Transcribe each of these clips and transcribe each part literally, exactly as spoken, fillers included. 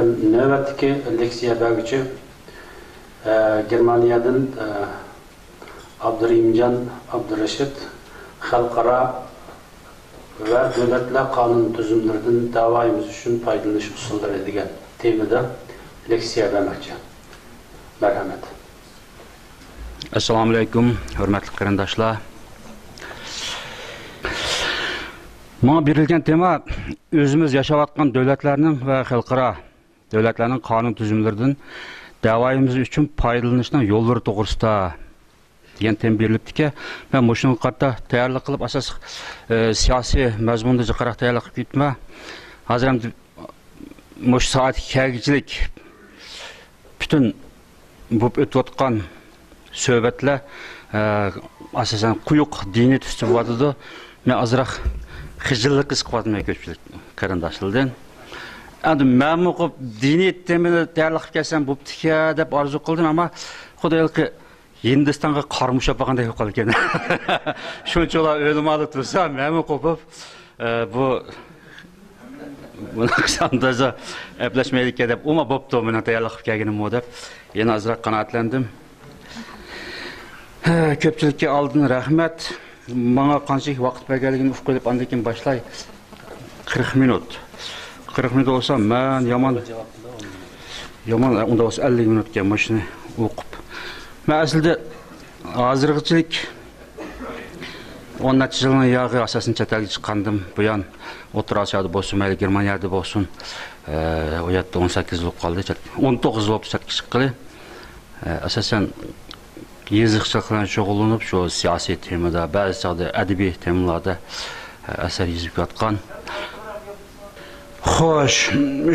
نۆۋەتتىكى لېكسىيە بەرگۈچى، ئە، گېرمانىيەدىن، ئە، ئابدۇرېھىمجان ئابدۇرېشىت، خەلقئارا ۋە دۆلەتلەر قانۇن تۈزۈملىرىدىن دەۋايىمىز ئۈچۈن پايدىلىنىش ئۇسۇللىرى دېگەن تېمىدا لېكسىيە بەرمەكچى. مەرھەمەت. ئەسسالامۇئەلەيكۇم، ھۆرمەتلىك قېرىنداشلار. ماڭا بېرىلگەن تېما ئۆزىمىز ياشاۋاتقان دۆلەتلەرنىڭ ۋە خەلقئارا دۆلەتلەرنىڭ قانۇن تۈزۈملىرىدىن دەۋايىمىز ئۈچۈن پايدىلىنىشنىڭ يوللىرى توغرىسىدا دېگەن تېما بېرىلىپتىكەن. مەن مۇشۇنىڭغا قارىتا تەييارلىق قىلىپ، ئاساسلىق، ئە، سىياسىي مەزمۇندا جىقراق تەييارلىق قىلىپ كېتىپتىمەن. ھازىر ھەم مۇشۇ سائەتكە كەلگۈچىلىك پۈتۈن بولۇپ ئۆتۈۋاتقان سۆھبەتلەر، ئە، ئاساسەن قويۇق دىنىي تۈستە بولۇۋاتىدۇ. مەن ئازراق خىجىللىق ھېس قىلىۋاتىمەن كۆپچىلىك قېرىنداشلاردىن. ئەمدى مەنمۇ قوپ دىنىي تېمىنى تەييارلىق قىلىپ كەلسەم بوپتىكەن دەپ ئارزۇ قىلدىم، ئەمما خۇدايلىقى ھىندىستانغا قارا مۇشت ئاپارغاندەك بولۇپ قالىدىكەن. شۇنچىۋالا ئۆلىمالار تۇرسا، مەنمۇ قوپۇپ، ئە، بۇ، بۇنىڭ ساندازا ئەپلەشمەيدىكەن دەپ، ئۇما بوپتۇ، مېنىڭ تەييارلىق قىلىپ كەلگىنىممۇ دەپ، يەنە ئازراق قانائەتلەندىم. ھە، كۆپچىلىككە ئالدىن رەھمەت. ماڭا قانچىلىك ۋاقىت بەرگەنلىكىنى ئۇقۇپ قېلىپ، ئاندىن كېيىن باشلاي. قىرىق مىنۇت. قىرىق مىنۇت بولسا، مەن يامان، يامان، ئۇنداق بولسا ئەللىك مىنۇتكەن مۇشۇنى ئوقۇپ. مەن ئەسلىدە ھازىرغىچىلىك ئون نەچچە يىلنىڭ ياغى ئاساسەن چەت ئەلگە چىققاندىن بۇيان، ئوتتۇرا ئاسىيادا بولسۇن، مەيلى گېرمانىيەدە بولسۇن، ئە، ئۇ يەردە ئون سەككىز يىل بولۇپ قالدى، چەت-، ئون توققۇز يىل بولۇپتۇ چەتكە چىققىلى. ئە، ئاساسەن يېزىقچىلىق بىلەن شۇغۇللىنىپ، شۇ سىياسىي تېمىدا، بەزى چاغدا ئەدەبىي تېمىلاردا، ئە، ئەسەر يېزىپ كېلىۋاتقان. خوش،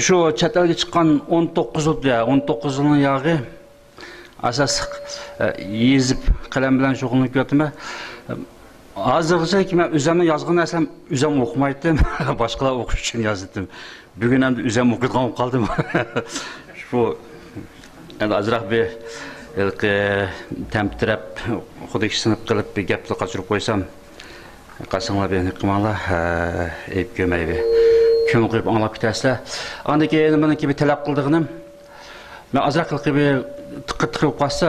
شۇ چەت ئەلگە چىققان ئون توققۇز يىل، ئون توققۇز يىلنىڭ ياغى ئاساسلىق، ئە، يېزىپ، قەلەم بىلەن شۇغۇللىنىپ كېلىۋاتىمەن. ھازىرغىچە مەن ئۆزۈمنىڭ يازغان نەرسەم ئۆزۈم ئوقۇمايتتىم، باشقىلار ئوقۇش ئۈچۈن يازاتتىم. بۈگۈن ئەمدى ئۆزۈم ئوقۇيدىغان بولۇپ قالدىم. شۇ، ئەمدى ئازراق بىر ھېلىقى تەمتىرەپ، خۇددى سىنىپ قېلىپ بىر گەپلا قاچۇرۇپ قويسام، قارىساڭلار بىر نېمە قىلماڭلار، ھە، ئەيىب كۆرمەيلى. كۆڭۈل قويۇپ ئاڭلاپ كېتەرسىلەر. ئاندىن كېيىن مېنىڭكى بىر تەلەپ قىلىدىغىنىم، مەن ئازراق ھېلىقى بىر تىقىر-تىقىر بولۇپ قالسا،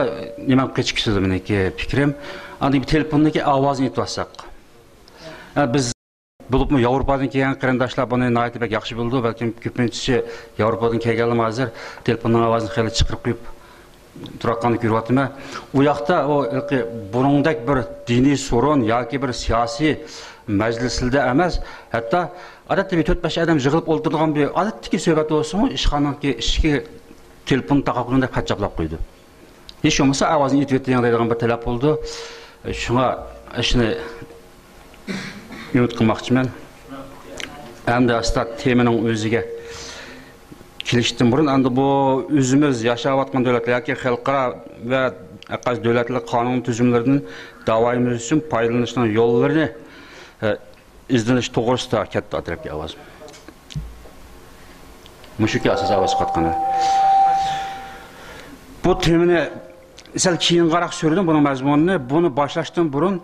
نېمەم قېچىپ كېتىدۇ مېنىڭكى پىكرىم. ئاندىن بىر تېلېفوندىكى ئاۋازىنى ئېيتىۋاتساق. ھە، بىز بولۇپمۇ ياۋروپادىن كەلگەن قېرىنداشلار بۇنى ناھايىتى بەك ياخشى بىلىدۇ. بەلكىم كۆپىنچىسى ياۋروپادىن كەلگەنلەرمۇ ھازىر تېلېفوننىڭ ئاۋازىنى خېلى چىقىرىپ قويۇپ تۇرۇۋاتقاننى كۆرۈۋاتىمەن. ئۇ ياقتا ئۇ ھېلىقى بۇرۇندەك بىر دىنىي سورۇن ياكى بىر سىياسىي مەجلىسلىدە ئەمەس، ھەتتا ئادەتتە بىر تۆت-بەش ئادەم يىغىلىپ ئولتۇرىدىغان بىر ئادەتتىكى سۆھبەت بولسىمۇ، ئىشخانىنىڭكى ئىشىكى تېلېفون تاقاپ قويغاندەك پەت چاپلاپ قويىدۇ. ھېچ بولمىسا ئاۋازىنى ئېيتىۋېتىڭ دەيدىغان بىر تەلەپ بولىدۇ. شۇڭا شۇنى ئۈمىد قىلماقچىمەن. ئەمدى ئاستا تېمىنىڭ ئۆزىگە كېلىشتىن بۇرۇن، ئەمدى بۇ ئۆزىمىز ياشاۋاتقان دۆلەتلەر ياكى خەلقئارا ۋە ھەرقايسى دۆلەتلەر قانۇن تۈزۈملىرىدىن داۋايىمىز ئۈچۈن پايدىلىنىشنىڭ يوللىرىنى، ئە، ئىزدىنىش توغرىسىدا كەتتى ئەترەپكە ئاۋاز. مۇشۇكى ئاساسىي ئاۋاز چىقىۋاتقىنى. بۇ تېمىنى سەل كېيىنغىراق سۆرىدىم، بۇنىڭ مەزمۇنىنى. بۇنى باشلاشتىن بۇرۇن،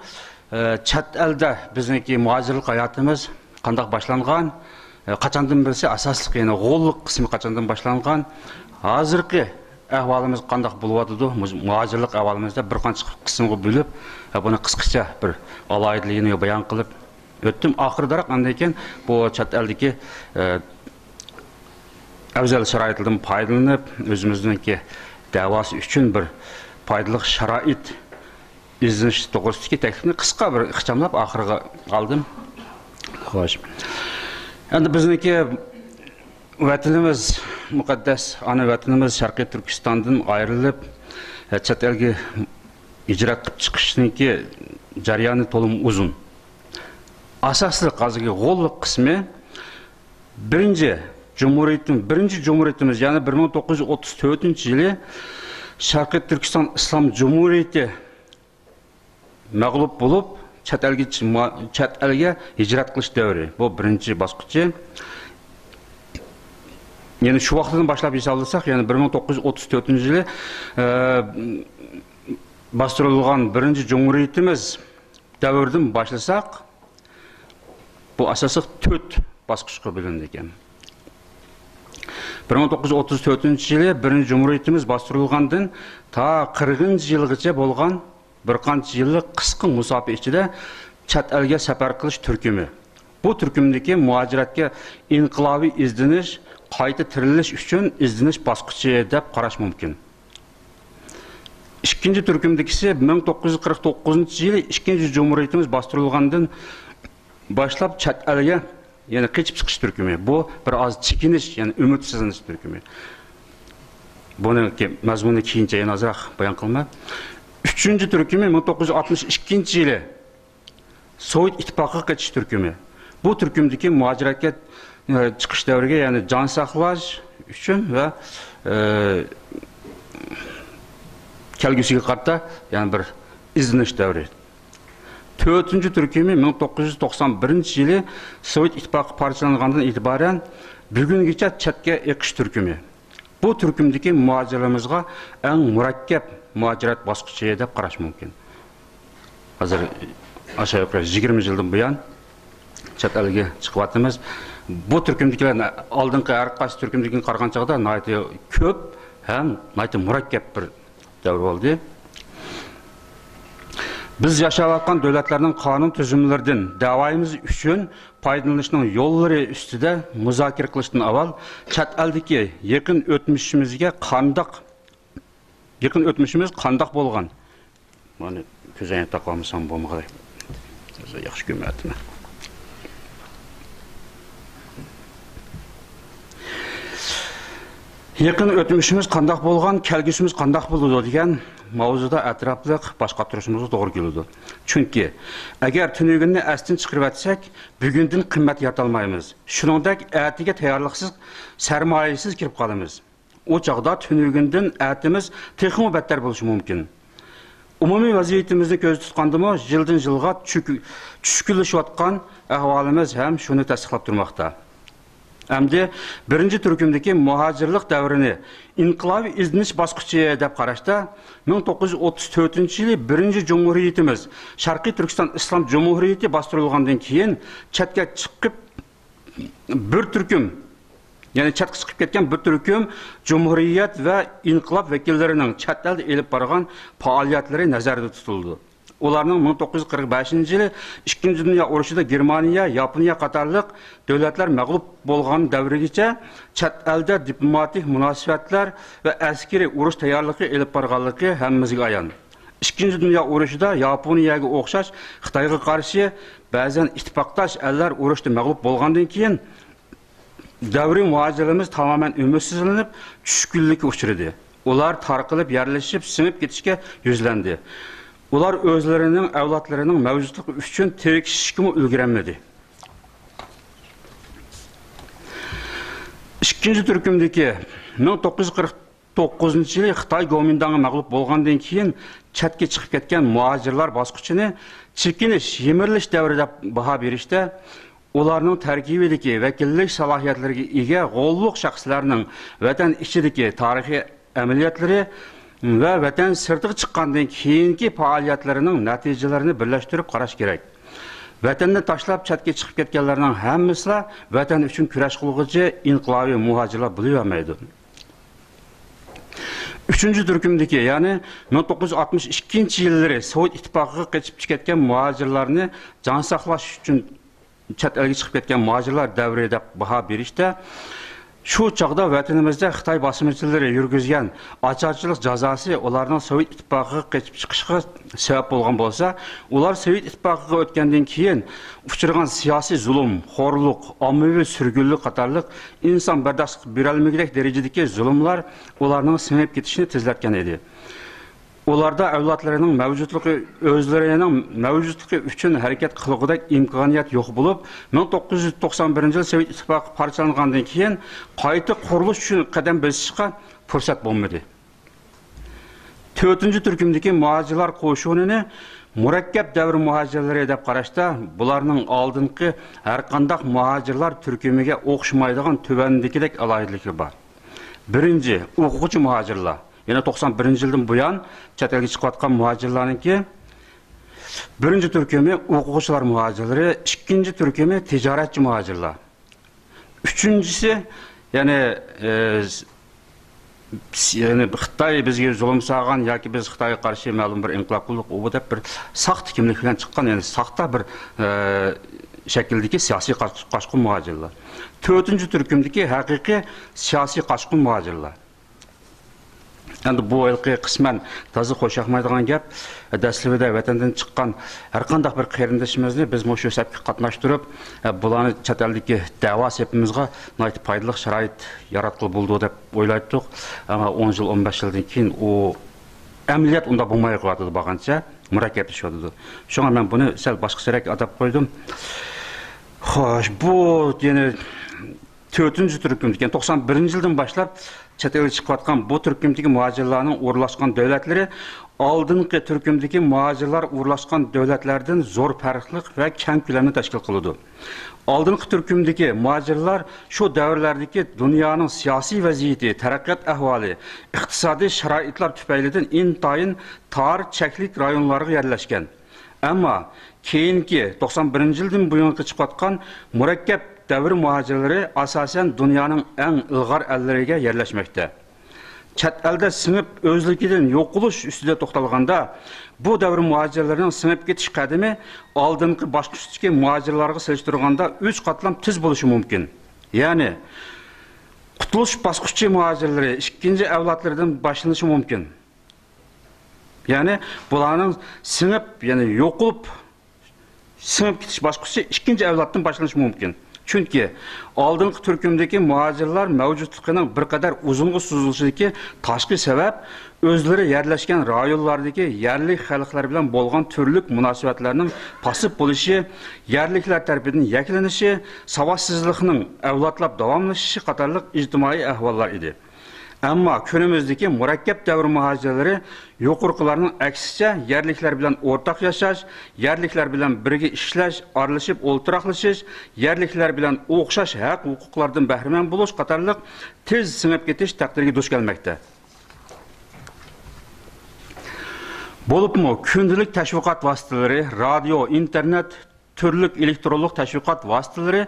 ئە، چەت ئەلدە بىزنىڭكى مۇھاجىرلىق ھاياتىمىز قانداق باشلانغان، ئە، قاچاندىن بىرسى ئاساسلىق، يەنى غوللۇق قىسمى قاچاندىن باشلانغان، ھازىرقى ئەھۋالىمىز قانداق بولۇۋاتىدۇ، مۇ-، مۇھاجىرلىق ئەھۋالىمىزدا بىر قانچە قىسىمغا بۆلۈپ، ئە، بۇنى قىسقىچە بىر ئالاھىدىلىكىنى بايان قىلىپ، ئۆتتۈم. ئاخىرىدىراق ئاندىن كېيىن بۇ چەت ئەلدىكى، ئە، ئەۋزەل شارائىتلىرىدىن پايدىلىنىپ، ئۆزىمىزنىڭكى دەۋاسى ئۈچۈن بىر پايدىلىق شارائىت ئىزدىنىش توغرىسىدىكى تەكلىپنى قىسقا بىر ئىخچاملاپ ئاخىرىغا ئالدىم. خوش. ئەمدى بىزنىڭكى ۋەتىنىمىز، مۇقەددەس ئانا ۋەتىنىمىز شەرقىي تۈركىستاندىن ئايرىلىپ، چەت ئەلگە ھىجرەت قىلىپ چىقىشنىڭكى جەريانى تولىمۇ ئۇزۇن. ئاساسلىق ھازىرقى غوللۇق قىسمى بىرىنچى جۇمھۇرىيىتىم-، بىرىنچى جۇمھۇرىيىتىمىز، يەنى بىر مىڭ توققۇز يۈز ئوتتۇز تۆتىنچى يىلى شەرقىي تۈركىستان ئىسلام جۇمھۇرىيىتى مەغلۇپ بولۇپ، چەت ئەلگە چى-، ما-، چەت ئەلگە ھىجرەت قىلىش دەۋرى. بۇ بىرىنچى باسقۇچى. يەنى شۇ ۋاقىتتىن باشلاپ ھېسابلىساق، يەنى بىر مىڭ توققۇز يۈز ئوتتۇز تۆتىنچى يىلى، ئە، باستۇرۇلغان بىرىنچى جۇمھۇرىيىتىمىز دەۋرىدىن باشلىساق، بۇ ئاساسلىق تۆت باسقۇچقا بۆلۈنىدىكەن. بىر مىڭ توققۇز يۈز ئوتتۇز تۆتىنچى يىلى بىرىنچى جۇمھۇرىيىتىمىز باستۇرۇلغاندىن تا قىرىقىنچى يىلغىچە بولغان بىر قانچە يىللىق قىسقا مۇساپە ئىچىدە چەت ئەلگە سەپەر قىلىش تۈركۈمى. بۇ تۈركۈمدىكى مۇھاجىرەتكە ئىنقىلابىي ئىزدىنىش، قايتا تىرىلىش ئۈچۈن ئىزدىنىش باسقۇچى دەپ قاراش مۇمكىن. ئىككىنچى تۈركۈمدىكىسى مىڭ توققۇز يۈز قىرىق توققۇزىنچى يىلى ئىككىنچى جۇمھۇرىيىتىمىز باستۇرۇلغاندىن باشلاپ چەت ئەلگە، يەنى قېچىپ چىقىش تۈركۈمى. بۇ بىر ئاز چېكىنىش، يەنى ئۈمىدسىزلىنىش تۈركۈمى. بۇنىڭكى مەزمۇنىنى كېيىنچە يەنە ئازراق بايان قىلىمەن. ئۈچىنچى تۈركۈمى مىڭ توققۇز يۈز ئاتمىش ئىككىنچى يىلى سوۋېت ئىتتىپاقىغا قېچىش تۈركۈمى. بۇ تۈركۈمدىكى مۇھاجىرەتكە، ئە، چىقىش دەۋرىگە، يەنى جان ساقلاش ئۈچۈن ۋە، ئە، كەلگۈسىگە قارىتا يەنە بىر ئىزدىنىش دەۋرى. تۆتىنچى تۈركۈمى مىڭ توققۇز يۈز توقسان بىرىنچى يىلى سوۋېت ئىتتىپاقى پارچىلانغاندىن ئېتىبارەن بۈگۈنگىچە چەتكە ئېقىش تۈركۈمى. بۇ تۈركۈمدىكى مۇھاجىرلىرىمىزغا ئەڭ مۇرەككەپ مۇھاجىرەت باسقۇچى دەپ قاراش مۇمكىن. ھازىر ئاشۇ يۇقىرى يىگىرمە يىلدىن بۇيان چەت ئەلگە چىقىۋاتىمىز. بۇ تۈركۈمدىكىلەر ئالدىنقى ھەر قايسى تۈركۈمدىكىگە قارىغان چاغدا ناھايىتى كۆپ ھەم ناھايىتى مۇرەككەپ بىر دەۋر بولدى. بىز ياشاۋاتقان دۆلەتلەرنىڭ قانۇن تۈزۈملىرىدىن دەۋايىمىز ئۈچۈن پايدىلىنىشنىڭ يوللىرى ئۈستىدە مۇزاكىرە قىلىشتىن ئاۋۋال، چەت ئەلدىكى يېقىن ئۆتمۈشىمىزگە قانداق، يېقىن ئۆتمۈشىمىز قانداق بولغان؟ مانا، كۆزەينەك تاقالمىسام بولمىغۇدەك. ياخشى كۆرمەيتتىم. يېقىن ئۆتمۈشىمىز قانداق بولغان، كەلگۈسىمىز قانداق بولىدۇ دېگەن ماۋزۇدا ئەتراپلىق باش قاتۇرۇشىمىزغا توغرا كېلىدۇ. چۈنكى ئەگەر تۈنۈگۈننى ئەستىن چىقىرىۋەتسەك، بۈگۈندىن قىممەت يارىتالمايمىز. شۇنىڭدەك ئەتىگە تەييارلىقسىز، سەرمايىسىز كىرىپ قالىمىز. ئۇ چاغدا تۈنۈگۈندىن ئەتىمىز تېخىمۇ بەتتەر بولۇشى مۇمكىن. ئومۇمىي ۋەزىيىتىمىزنى كۆزدە تۇتقاندىمۇ، يىلدىن يىلغا چۈشكۈ-، چۈشكۈنلىشىۋاتقان ئەھۋالىمىز ھەم شۇنى تەستىقلاپ تۇرماقتا. ئەمدى بىرىنچى تۈركۈمدىكى مۇھاجىرلىق دەۋرىنى ئىنقىلابىي ئىزدىنىش باسقۇچى دەپ قاراشتا، مىڭ توققۇز يۈز ئوتتۇز تۆتىنچى يىلى بىرىنچى جۇمھۇرىيىتىمىز، شەرقىي تۈركىستان ئىسلام جۇمھۇرىيىتى باستۇرۇلغاندىن كېيىن چەتكە چىقىپ، بىر تۈركۈم، يەنى چەتكە چىقىپ كەتكەن بىر تۈركۈم جۇمھۇرىيەت ۋە ئىنقىلاب ۋەكىللىرىنىڭ چەت ئەلدە ئېلىپ بارغان پائالىيەتلىرى نەزەردە تۇتۇلىدۇ. ئۇلارنىڭ مىڭ توققۇز يۈز قىرىق بەشىنچى يىلى ئىككىنچى دۇنيا ئۇرۇشىدا گېرمانىيە، ياپونىيە قاتارلىق دۆلەتلەر مەغلۇپ بولغان دەۋرىگىچە چەت ئەلدە دىپلوماتىك مۇناسىۋەتلەر ۋە ئەسكىرىي ئۇرۇش تەييارلىقى ئېلىپ بارغانلىقى ھەممىمىزگە ئايان. ئىككىنچى دۇنيا ئۇرۇشىدا ياپونىيەگە ئوخشاش خىتايغا قارشى بەزەن ئىتتىپاقداش ئەللەر ئۇرۇشتا مەغلۇپ بولغاندىن كېيىن، دەۋرىي مۇھاجىرلىرىمىز تامامەن ئۈمىدسىزلىنىپ، چۈشكۈنلۈككە ئۇچرىدى. ئۇلار تارقىلىپ يەرلىشىپ، سىڭىپ كېتىشكە يۈزلەندى. ئۇلار ئۆزلىرىنىڭ، ئەۋلادلىرىنىڭ مەۋجۇتلۇقى ئۈچۈن تىركىشىشكىمۇ ئۈلگۈرەلمىدى. ئىككىنچى تۈركۈمدىكى مىڭ توققۇز يۈز قىرىق توققۇزىنچى يىلى خىتاي گومىنداڭغا مەغلۇپ بولغاندىن كېيىن چەتكە چىقىپ كەتكەن مۇھاجىرلار باسقۇچىنى چېكىنىش، يىمىرىلىش دەۋرى دەپ باھا بېرىشتە، ئۇلارنىڭ تەركىبىدىكى ۋەكىللىك سالاھىيەتلىرىگە ئىگە غوللۇق شەخسلەرنىڭ ۋەتەن ئىچىدىكى تارىخىي ئەمەلىيەتلىرى ۋە ۋەتەن سىرتىغا چىققاندىن كېيىنكى پائالىيەتلىرىنىڭ نەتىجىلىرىنى بىرلەشتۈرۈپ قاراش كېرەك. ۋەتەننى تاشلاپ چەتكە چىقىپ كەتكەنلەرنىڭ ھەممىسىلا ۋەتەن ئۈچۈن كۈرەش قىلغۇچى ئىنقىلابىي مۇھاجىرلار بولۇۋەرمەيدۇ. ئۈچىنچى تۈركۈمدىكى، يەنى مىڭ توققۇز يۈز ئاتمىش ئىككىنچى يىللىرى سوۋېت ئىتتىپاقىغا قېچىپ كەتكەن مۇھاجىرلارنى جان ساقلاش ئۈچۈن چەت ئەلگە چىقىپ كەتكەن مۇھاجىرلار دەۋرى دەپ باھا بېرىشتە، شۇ چاغدا ۋەتىنىمىزدە خىتاي باسقۇنچىلىرى يۈرگۈزگەن ئاچارچىلىق جازاسى ئۇلارنىڭ سوۋېت ئىتتىپاقىغا قېچىپ چىقىشىغا سەۋەب بولغان بولسا، ئۇلار سوۋېت ئىتتىپاقىغا ئۆتكەندىن كېيىن ئۇچرىغان سىياسىي زۇلۇم، خورلۇق، ئاممىۋى سۈرگۈنلۈك قاتارلىق ئىنسان بەرداشلىق بېرەلمىگۈدەك دەرىجىدىكى زۇلۇملار ئۇلارنىڭ سىڭىپ كېتىشىنى تېزلەتكەن ئىدى. ئۇلاردا ئەۋلادلىرىنىڭ مەۋجۇتلۇقى، ئۆزلىرىنىڭ مەۋجۇتلۇقى ئۈچۈن ھەرىكەت قىلغۇدەك ئىمكانىيەت يوق بولۇپ، مىڭ توققۇز يۈز توقسان بىرىنچى يىل سوۋېت ئىتتىپاقى پارچىلانغاندىن كېيىن قايتا قۇرۇلۇش ئۈچۈن قەدەم بېسىشقا پۇرسەت بولمىدى. تۆتىنچى تۈركۈمدىكى مۇھاجىرلار قوشۇنىنى مۇرەككەپ دەۋر مۇھاجىرلىرى دەپ قاراشتا، بۇلارنىڭ ئالدىنقى ھەرقانداق مۇھاجىرلار تۈركۈمىگە ئوخشىمايدىغان تۆۋەندىكىدەك ئالاھىدىلىكلىرى بار. بىرىنچى، ئوقۇغۇچى مۇھاجىرلار. يەنە توقسان بىرىنچى يىلدىن بۇيان چەت ئەلگە چىقىۋاتقان مۇھاجىرلارنىڭكى بىرىنچى تۈركۈمى ئوقۇغۇچىلار مۇھاجىرلىرى، ئىككىنچى تۈركۈمى تىجارەتچى مۇھاجىرلار. ئۈچىنچىسى، يەنى، ئى، يەنى خىتاي بىزگە زۇلۇم سالغان ياكى بىز خىتايغا قارشى مەلۇم بىر ئىنقىلاب قىلدۇق، ئۇ دەپ بىر ساختا كىملىك بىلەن چىققان، يەنى ساختا بىر، ئى، شەكىلدىكى سىياسىي قاچ-، قاچقۇن مۇھاجىرلار. تۆتىنچى تۈركۈمدىكى ھەقىقىي سىياسىي قاچقۇن مۇھاجىرلار. ئەمدى بۇ ھېلىقى قىسمەن تازا خۇشياقمايدىغان گەپ. دەسلىپىدە ۋەتەندىن چىققان ھەرقانداق بىر قېرىندىشىمىزنى بىز مۇشۇ سەپكە قاتناشتۇرۇپ، بۇلارنى چەت ئەلدىكى دەۋا سېپىمىزغا ناھايىتى پايدىلىق شارائىت ياراتقىلى بولىدۇ دەپ ئويلايتتۇق. ئەمما ئون يىل، ئون بەش يىلدىن كېيىن ئۇ ئەمەلىيەت ئۇنداق بولماي قېلىۋاتىدۇ، بارغانچە مۇرەككەپلىشىۋاتىدۇ. شۇڭا مەن بۇنى سەل باشقىچىراق ئاتاپ قويدۇم. خوش، بۇ يەنە تۆتىنچى تۈركۈمدىكى، يەنى توقسان بىرىنچى يىلدىن باشلاپ چەت ئەلگە چىقىۋاتقان بۇ تۈركۈمدىكى مۇھاجىرلارنىڭ ئورۇنلاشقان دۆلەتلىرى ئالدىنقى تۈركۈمدىكى مۇھاجىرلار ئورۇنلاشقان دۆلەتلەردىن زور پەرقلىق ۋە كەڭ كۆلەمدە تەشكىل قىلىدۇ. ئالدىنقى تۈركۈمدىكى مۇھاجىرلار شۇ دەۋرلەردىكى دۇنيانىڭ سىياسىي ۋەزىيىتى، تەرەققىيات ئەھۋالى، ئىقتىسادىي شارائىتلار تۈپەيلىدىن ئىنتايىن تار چەكلىك رايونلارغا يەرلەشكەن. ئەمما كېيىنكى توقسان بىرىنچى يىلدىن بۇيانقى چىقىۋاتقان مۇرەككەپ دەۋر مۇھاجىرلىرى ئاساسەن دۇنيانىڭ ئەڭ ئىلغار ئەللىرىگە يەرلەشمەكتە. چەت ئەلدە سىڭىپ، ئۆزلۈكىدىن يوقىلىش ئۈستىدە توختالغاندا، بۇ دەۋر مۇھاجىرلىرىنىڭ سىڭىپ كېتىش قەدىمى ئالدىنقى باسقۇچتىكى مۇھاجىرلارغا سېلىشتۇرغاندا ئۈچ قاتلام تېز بولۇشى مۇمكىن. يەنى، قۇتۇلۇش باسقۇچى مۇھاجىرلىرى ئىككىنچى ئەۋلادلىرىدىن باشلىنىشى مۇمكىن. يەنى بۇلارنىڭ سىڭىپ، يەنى يوقىلىپ، سىڭىپ كېتىش باسقۇچى ئىككىنچى ئەۋلادتىن باشلىنىشى مۇمكىن. چۈنكى ئالدىنقى تۈركۈمدىكى مۇھاجىرلار مەۋجۇتلۇقىنىڭ بىر قەدەر ئۇزۇنغا سوزۇلۇشىدىكى تاشقى سەۋەب، ئۆزلىرى يەرلەشكەن رايونلاردىكى يەرلىك خەلقلەر بىلەن بولغان تۈرلۈك مۇناسىۋەتلەرنىڭ پاسسىپ بولۇشى، يەرلىكلەر تەرىپىدىن يەكلىنىشى، ساۋاتسىزلىقنىڭ ئەۋلادلاپ داۋاملىشىشى قاتارلىق ئىجتىمائىي ئەھۋاللار ئىدى. ئەمما كۈنىمىزدىكى مۇرەككەپ دەۋر مۇھاجىرلىرى يۇقىرىقىلارنىڭ ئەكسىچە يەرلىكلەر بىلەن ئورتاق ياشاش، يەرلىكلەر بىلەن بىرگە ئىشلەش، ئارىلىشىپ ئولتۇراقلىشىش، يەرلىكلەر بىلەن ئوخشاش ھەق-ھوقۇقلاردىن بەھرىمەن بولۇش قاتارلىق تېز سىڭىپ كېتىش تەقدىرىگە دۇچ كەلمەكتە. بولۇپمۇ كۈندىلىك تەشۋىقات ۋاسىتىلىرى، رادىيو، ئىنتېرنېت، تۈرلۈك ئېلېكترونلۇق تەشۋىقات ۋاسىتىلىرى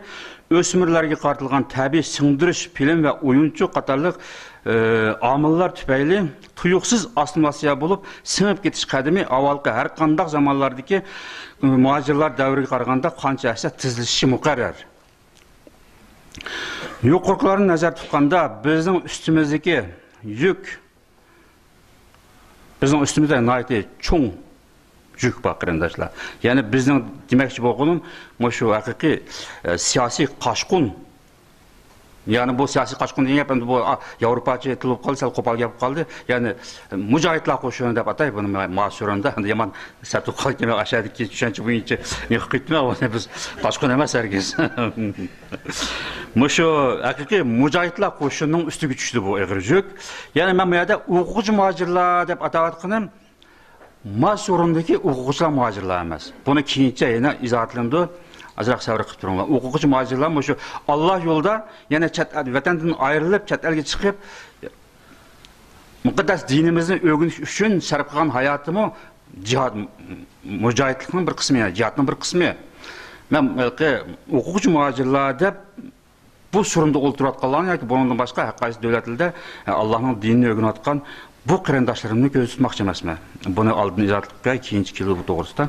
ئۆسمۈرلەرگە قارىتىلغان تەبىئىي سىڭدۈرۈش، فىلىم ۋە ئويۇنچۇق قاتارلىق، ئى، ئامىللار تۈپەيلى تۇيۇقسىز ئاسسىمىلياتسىيە بولۇپ، سىڭىپ كېتىش قەدىمى ئاۋۋالقى ھەر قانداق زامانلاردىكى، ئى، مۇھاجىرلار دەۋرىگە قارىغاندا قانچە ھەسسە تېزلىشىشى مۇقەررەر. يۇقىرىقىلارنى نەزەردە تۇتقاندا، بىزنىڭ ئۈستىمىزدىكى يۈك بىزنىڭ ئۈستىمىزدە ناھايىتى چوڭ يۈك بار، قېرىنداشلار. يەنى بىزنىڭ دېمەكچى بولغىنىم، مۇشۇ ھەقىقىي، ئە، سىياسىي قاچقۇن. يەنى بۇ سىياسىي قاچقۇن دېگەن گەپ ئەمدى بۇ، ئا، ياۋروپاچە تىل بولۇپ قالدى، سەل قوپال گەپ بولۇپ قالدى. يەنى، ئە، مۇجاھىدلار قوشۇنى دەپ ئاتاي بۇنى ما-، ماسۇرۇندا. ئەمدى يامان سەت بولۇپ قالدى، مەن ئاشۇ يەردىكى چۈشەنچە بويىچە نېمە قىلىپ كېتىمەن، ئۇنى بىز قاچقۇن ئەمەس ھەرگىز. مۇشۇ ھەقىقىي مۇجاھىدلار قوشۇنىنىڭ ئۈستىگە چۈشتى بۇ ئېغىر يۈك. يەنى مەن بۇ يەردە ئوقۇغۇچى مۇھاجىرلار دەپ ئاتاۋاتقىنىم ماس ئورۇندىكى ئوقۇغۇچىلار مۇھاجىرلار ئەمەس. بۇنى كېيىنچە يەنە ئىزاھاتلىنىدۇ. ئازراق سەۋر قىلىپ تۇرۇڭلار. ئوقۇغۇچى مۇھاجىرلار مۇشۇ ئاللا يولىدا يەنە چەت ئەل، ۋەتەندىن ئايرىلىپ، چەت ئەلگە چىقىپ، مۇقەددەس دىنىمىزنى ئۆگىنىش ئۈچۈن سەرپ قىلغان ھاياتىمۇ جىھاد، مۇجاھىدلىقنىڭ بىر قىسمى، يەنى جىھادنىڭ بىر قىسمى. مەن ھېلىقى ئوقۇغۇچى مۇھاجىرلار دەپ بۇ سورۇندا ئولتۇرۇۋاتقانلارنى ياكى بۇنىڭدىن باشقا ھەر قايسى دۆلەتلەردە، ئە، ئاللانىڭ دىنىنى ئۆگىنىۋاتقان بۇ قېرىنداشلىرىمنى كۆزدە تۇتماقچى ئەمەسمەن. بۇنى ئالدىن ئىزاھاتلىق بېرەي، كېيىنچە كېلىدۇ بۇ توغرىسىدا.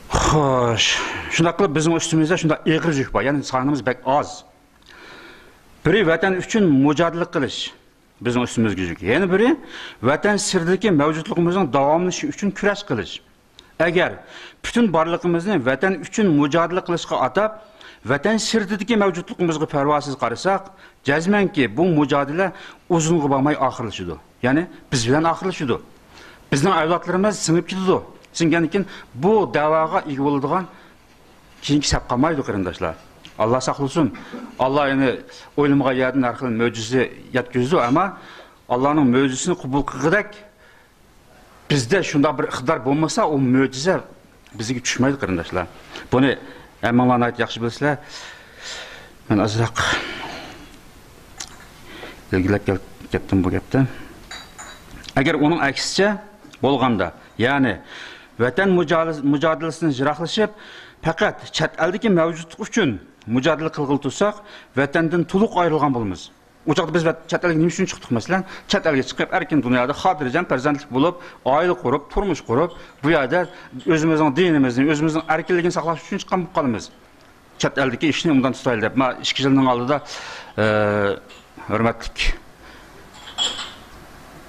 خوش، شۇنداق قىلىپ بىزنىڭ ئۈستىمىزدە شۇنداق ئېغىر يۈك بار، يەنى سانىمىز بەك ئاز. بىرى ۋەتەن ئۈچۈن مۇجادىلە قىلىش، بىزنىڭ ئۈستىمىزگە يۈك. يەنە بىرى ۋەتەن سىرتىدىكى مەۋجۇتلۇقىمىزنىڭ داۋاملىشىشى ئۈچۈن كۈرەش قىلىش. ئەگەر پۈتۈن بارلىقىمىزنى ۋەتەن ئۈچۈن مۇجادىلە قىلىشقا ئاتاپ، ۋەتەن سىرتىدىكى مەۋجۇتلۇقىمىزغا پەرۋاسىز قارىساق، جەزمەنكى بۇ مۇجادىلە ئۇزۇنغا بارماي ئاخىرلىشىدۇ. يەنى بىز بىلەن ئاخىرلىشىدۇ. بىزنىڭ ئەۋلادلىرىمىز سىڭىپ كېتىدۇ. سىڭگەندىن كېيىن بۇ دەۋاغا ئىگە بولىدىغان كېيىنكى سەپ قالمايدۇ، قېرىنداشلار. ئاللا ساقلىسۇن. ئاللا يەنى ئويلىمىغان يەردىن ھەر خىل مۆجىزە يەتكۈزىدۇ، ئەمما ئاللانىڭ مۆجىزىسىنى قوبۇل قىلغۇدەك بىزدە شۇنداق بىر ئىقتىدار بولمىسا، ئۇ مۆجىزە بىزگە چۈشمەيدۇ، قېرىنداشلار. بۇنى ھەممىڭلار ناھايىتى ياخشى بىلىسىلەر. مەن ئازراق ئىلگىرىلەپ كەل-، كەتتىم بۇ گەپتە. ئەگەر ئۇنىڭ ئەكسىچە بولغاندا، يەنى ۋەتەن مۇجادىلىسى-، مۇجادىلىسىدىن يىراقلىشىپ، پەقەت چەت ئەلدىكى مەۋجۇتلۇق ئۈچۈن مۇجادىلە قىلغىلى تۇرساق، ۋەتەندىن تولۇق ئايرىلغان بولىمىز. ئۇ چاغدا بىز ۋەت-، چەت ئەلگە نېمە ئۈچۈن چىقتۇق، مەسىلەن؟ چەت ئەلگە چىقىپ، ئەركىن دۇنيادا خاتىرجەم پەرزەنتلىك بولۇپ، ئائىلە قۇرۇپ، تۇرمۇش قۇرۇپ، بۇ يەردە ئۆزىمىزنىڭ دىنىمىزنى، ئۆزىمىزنىڭ ئەركىنلىكىنى ساقلاش ئۈچۈن چىققان بولۇپ قالىمىز. چەت ئەلدىكى ئىشنى ئوبدان تۇتايلى دەپ، مانا ئىككى يىلنىڭ ئالدىدا، ئە، ھۆرمەتلىك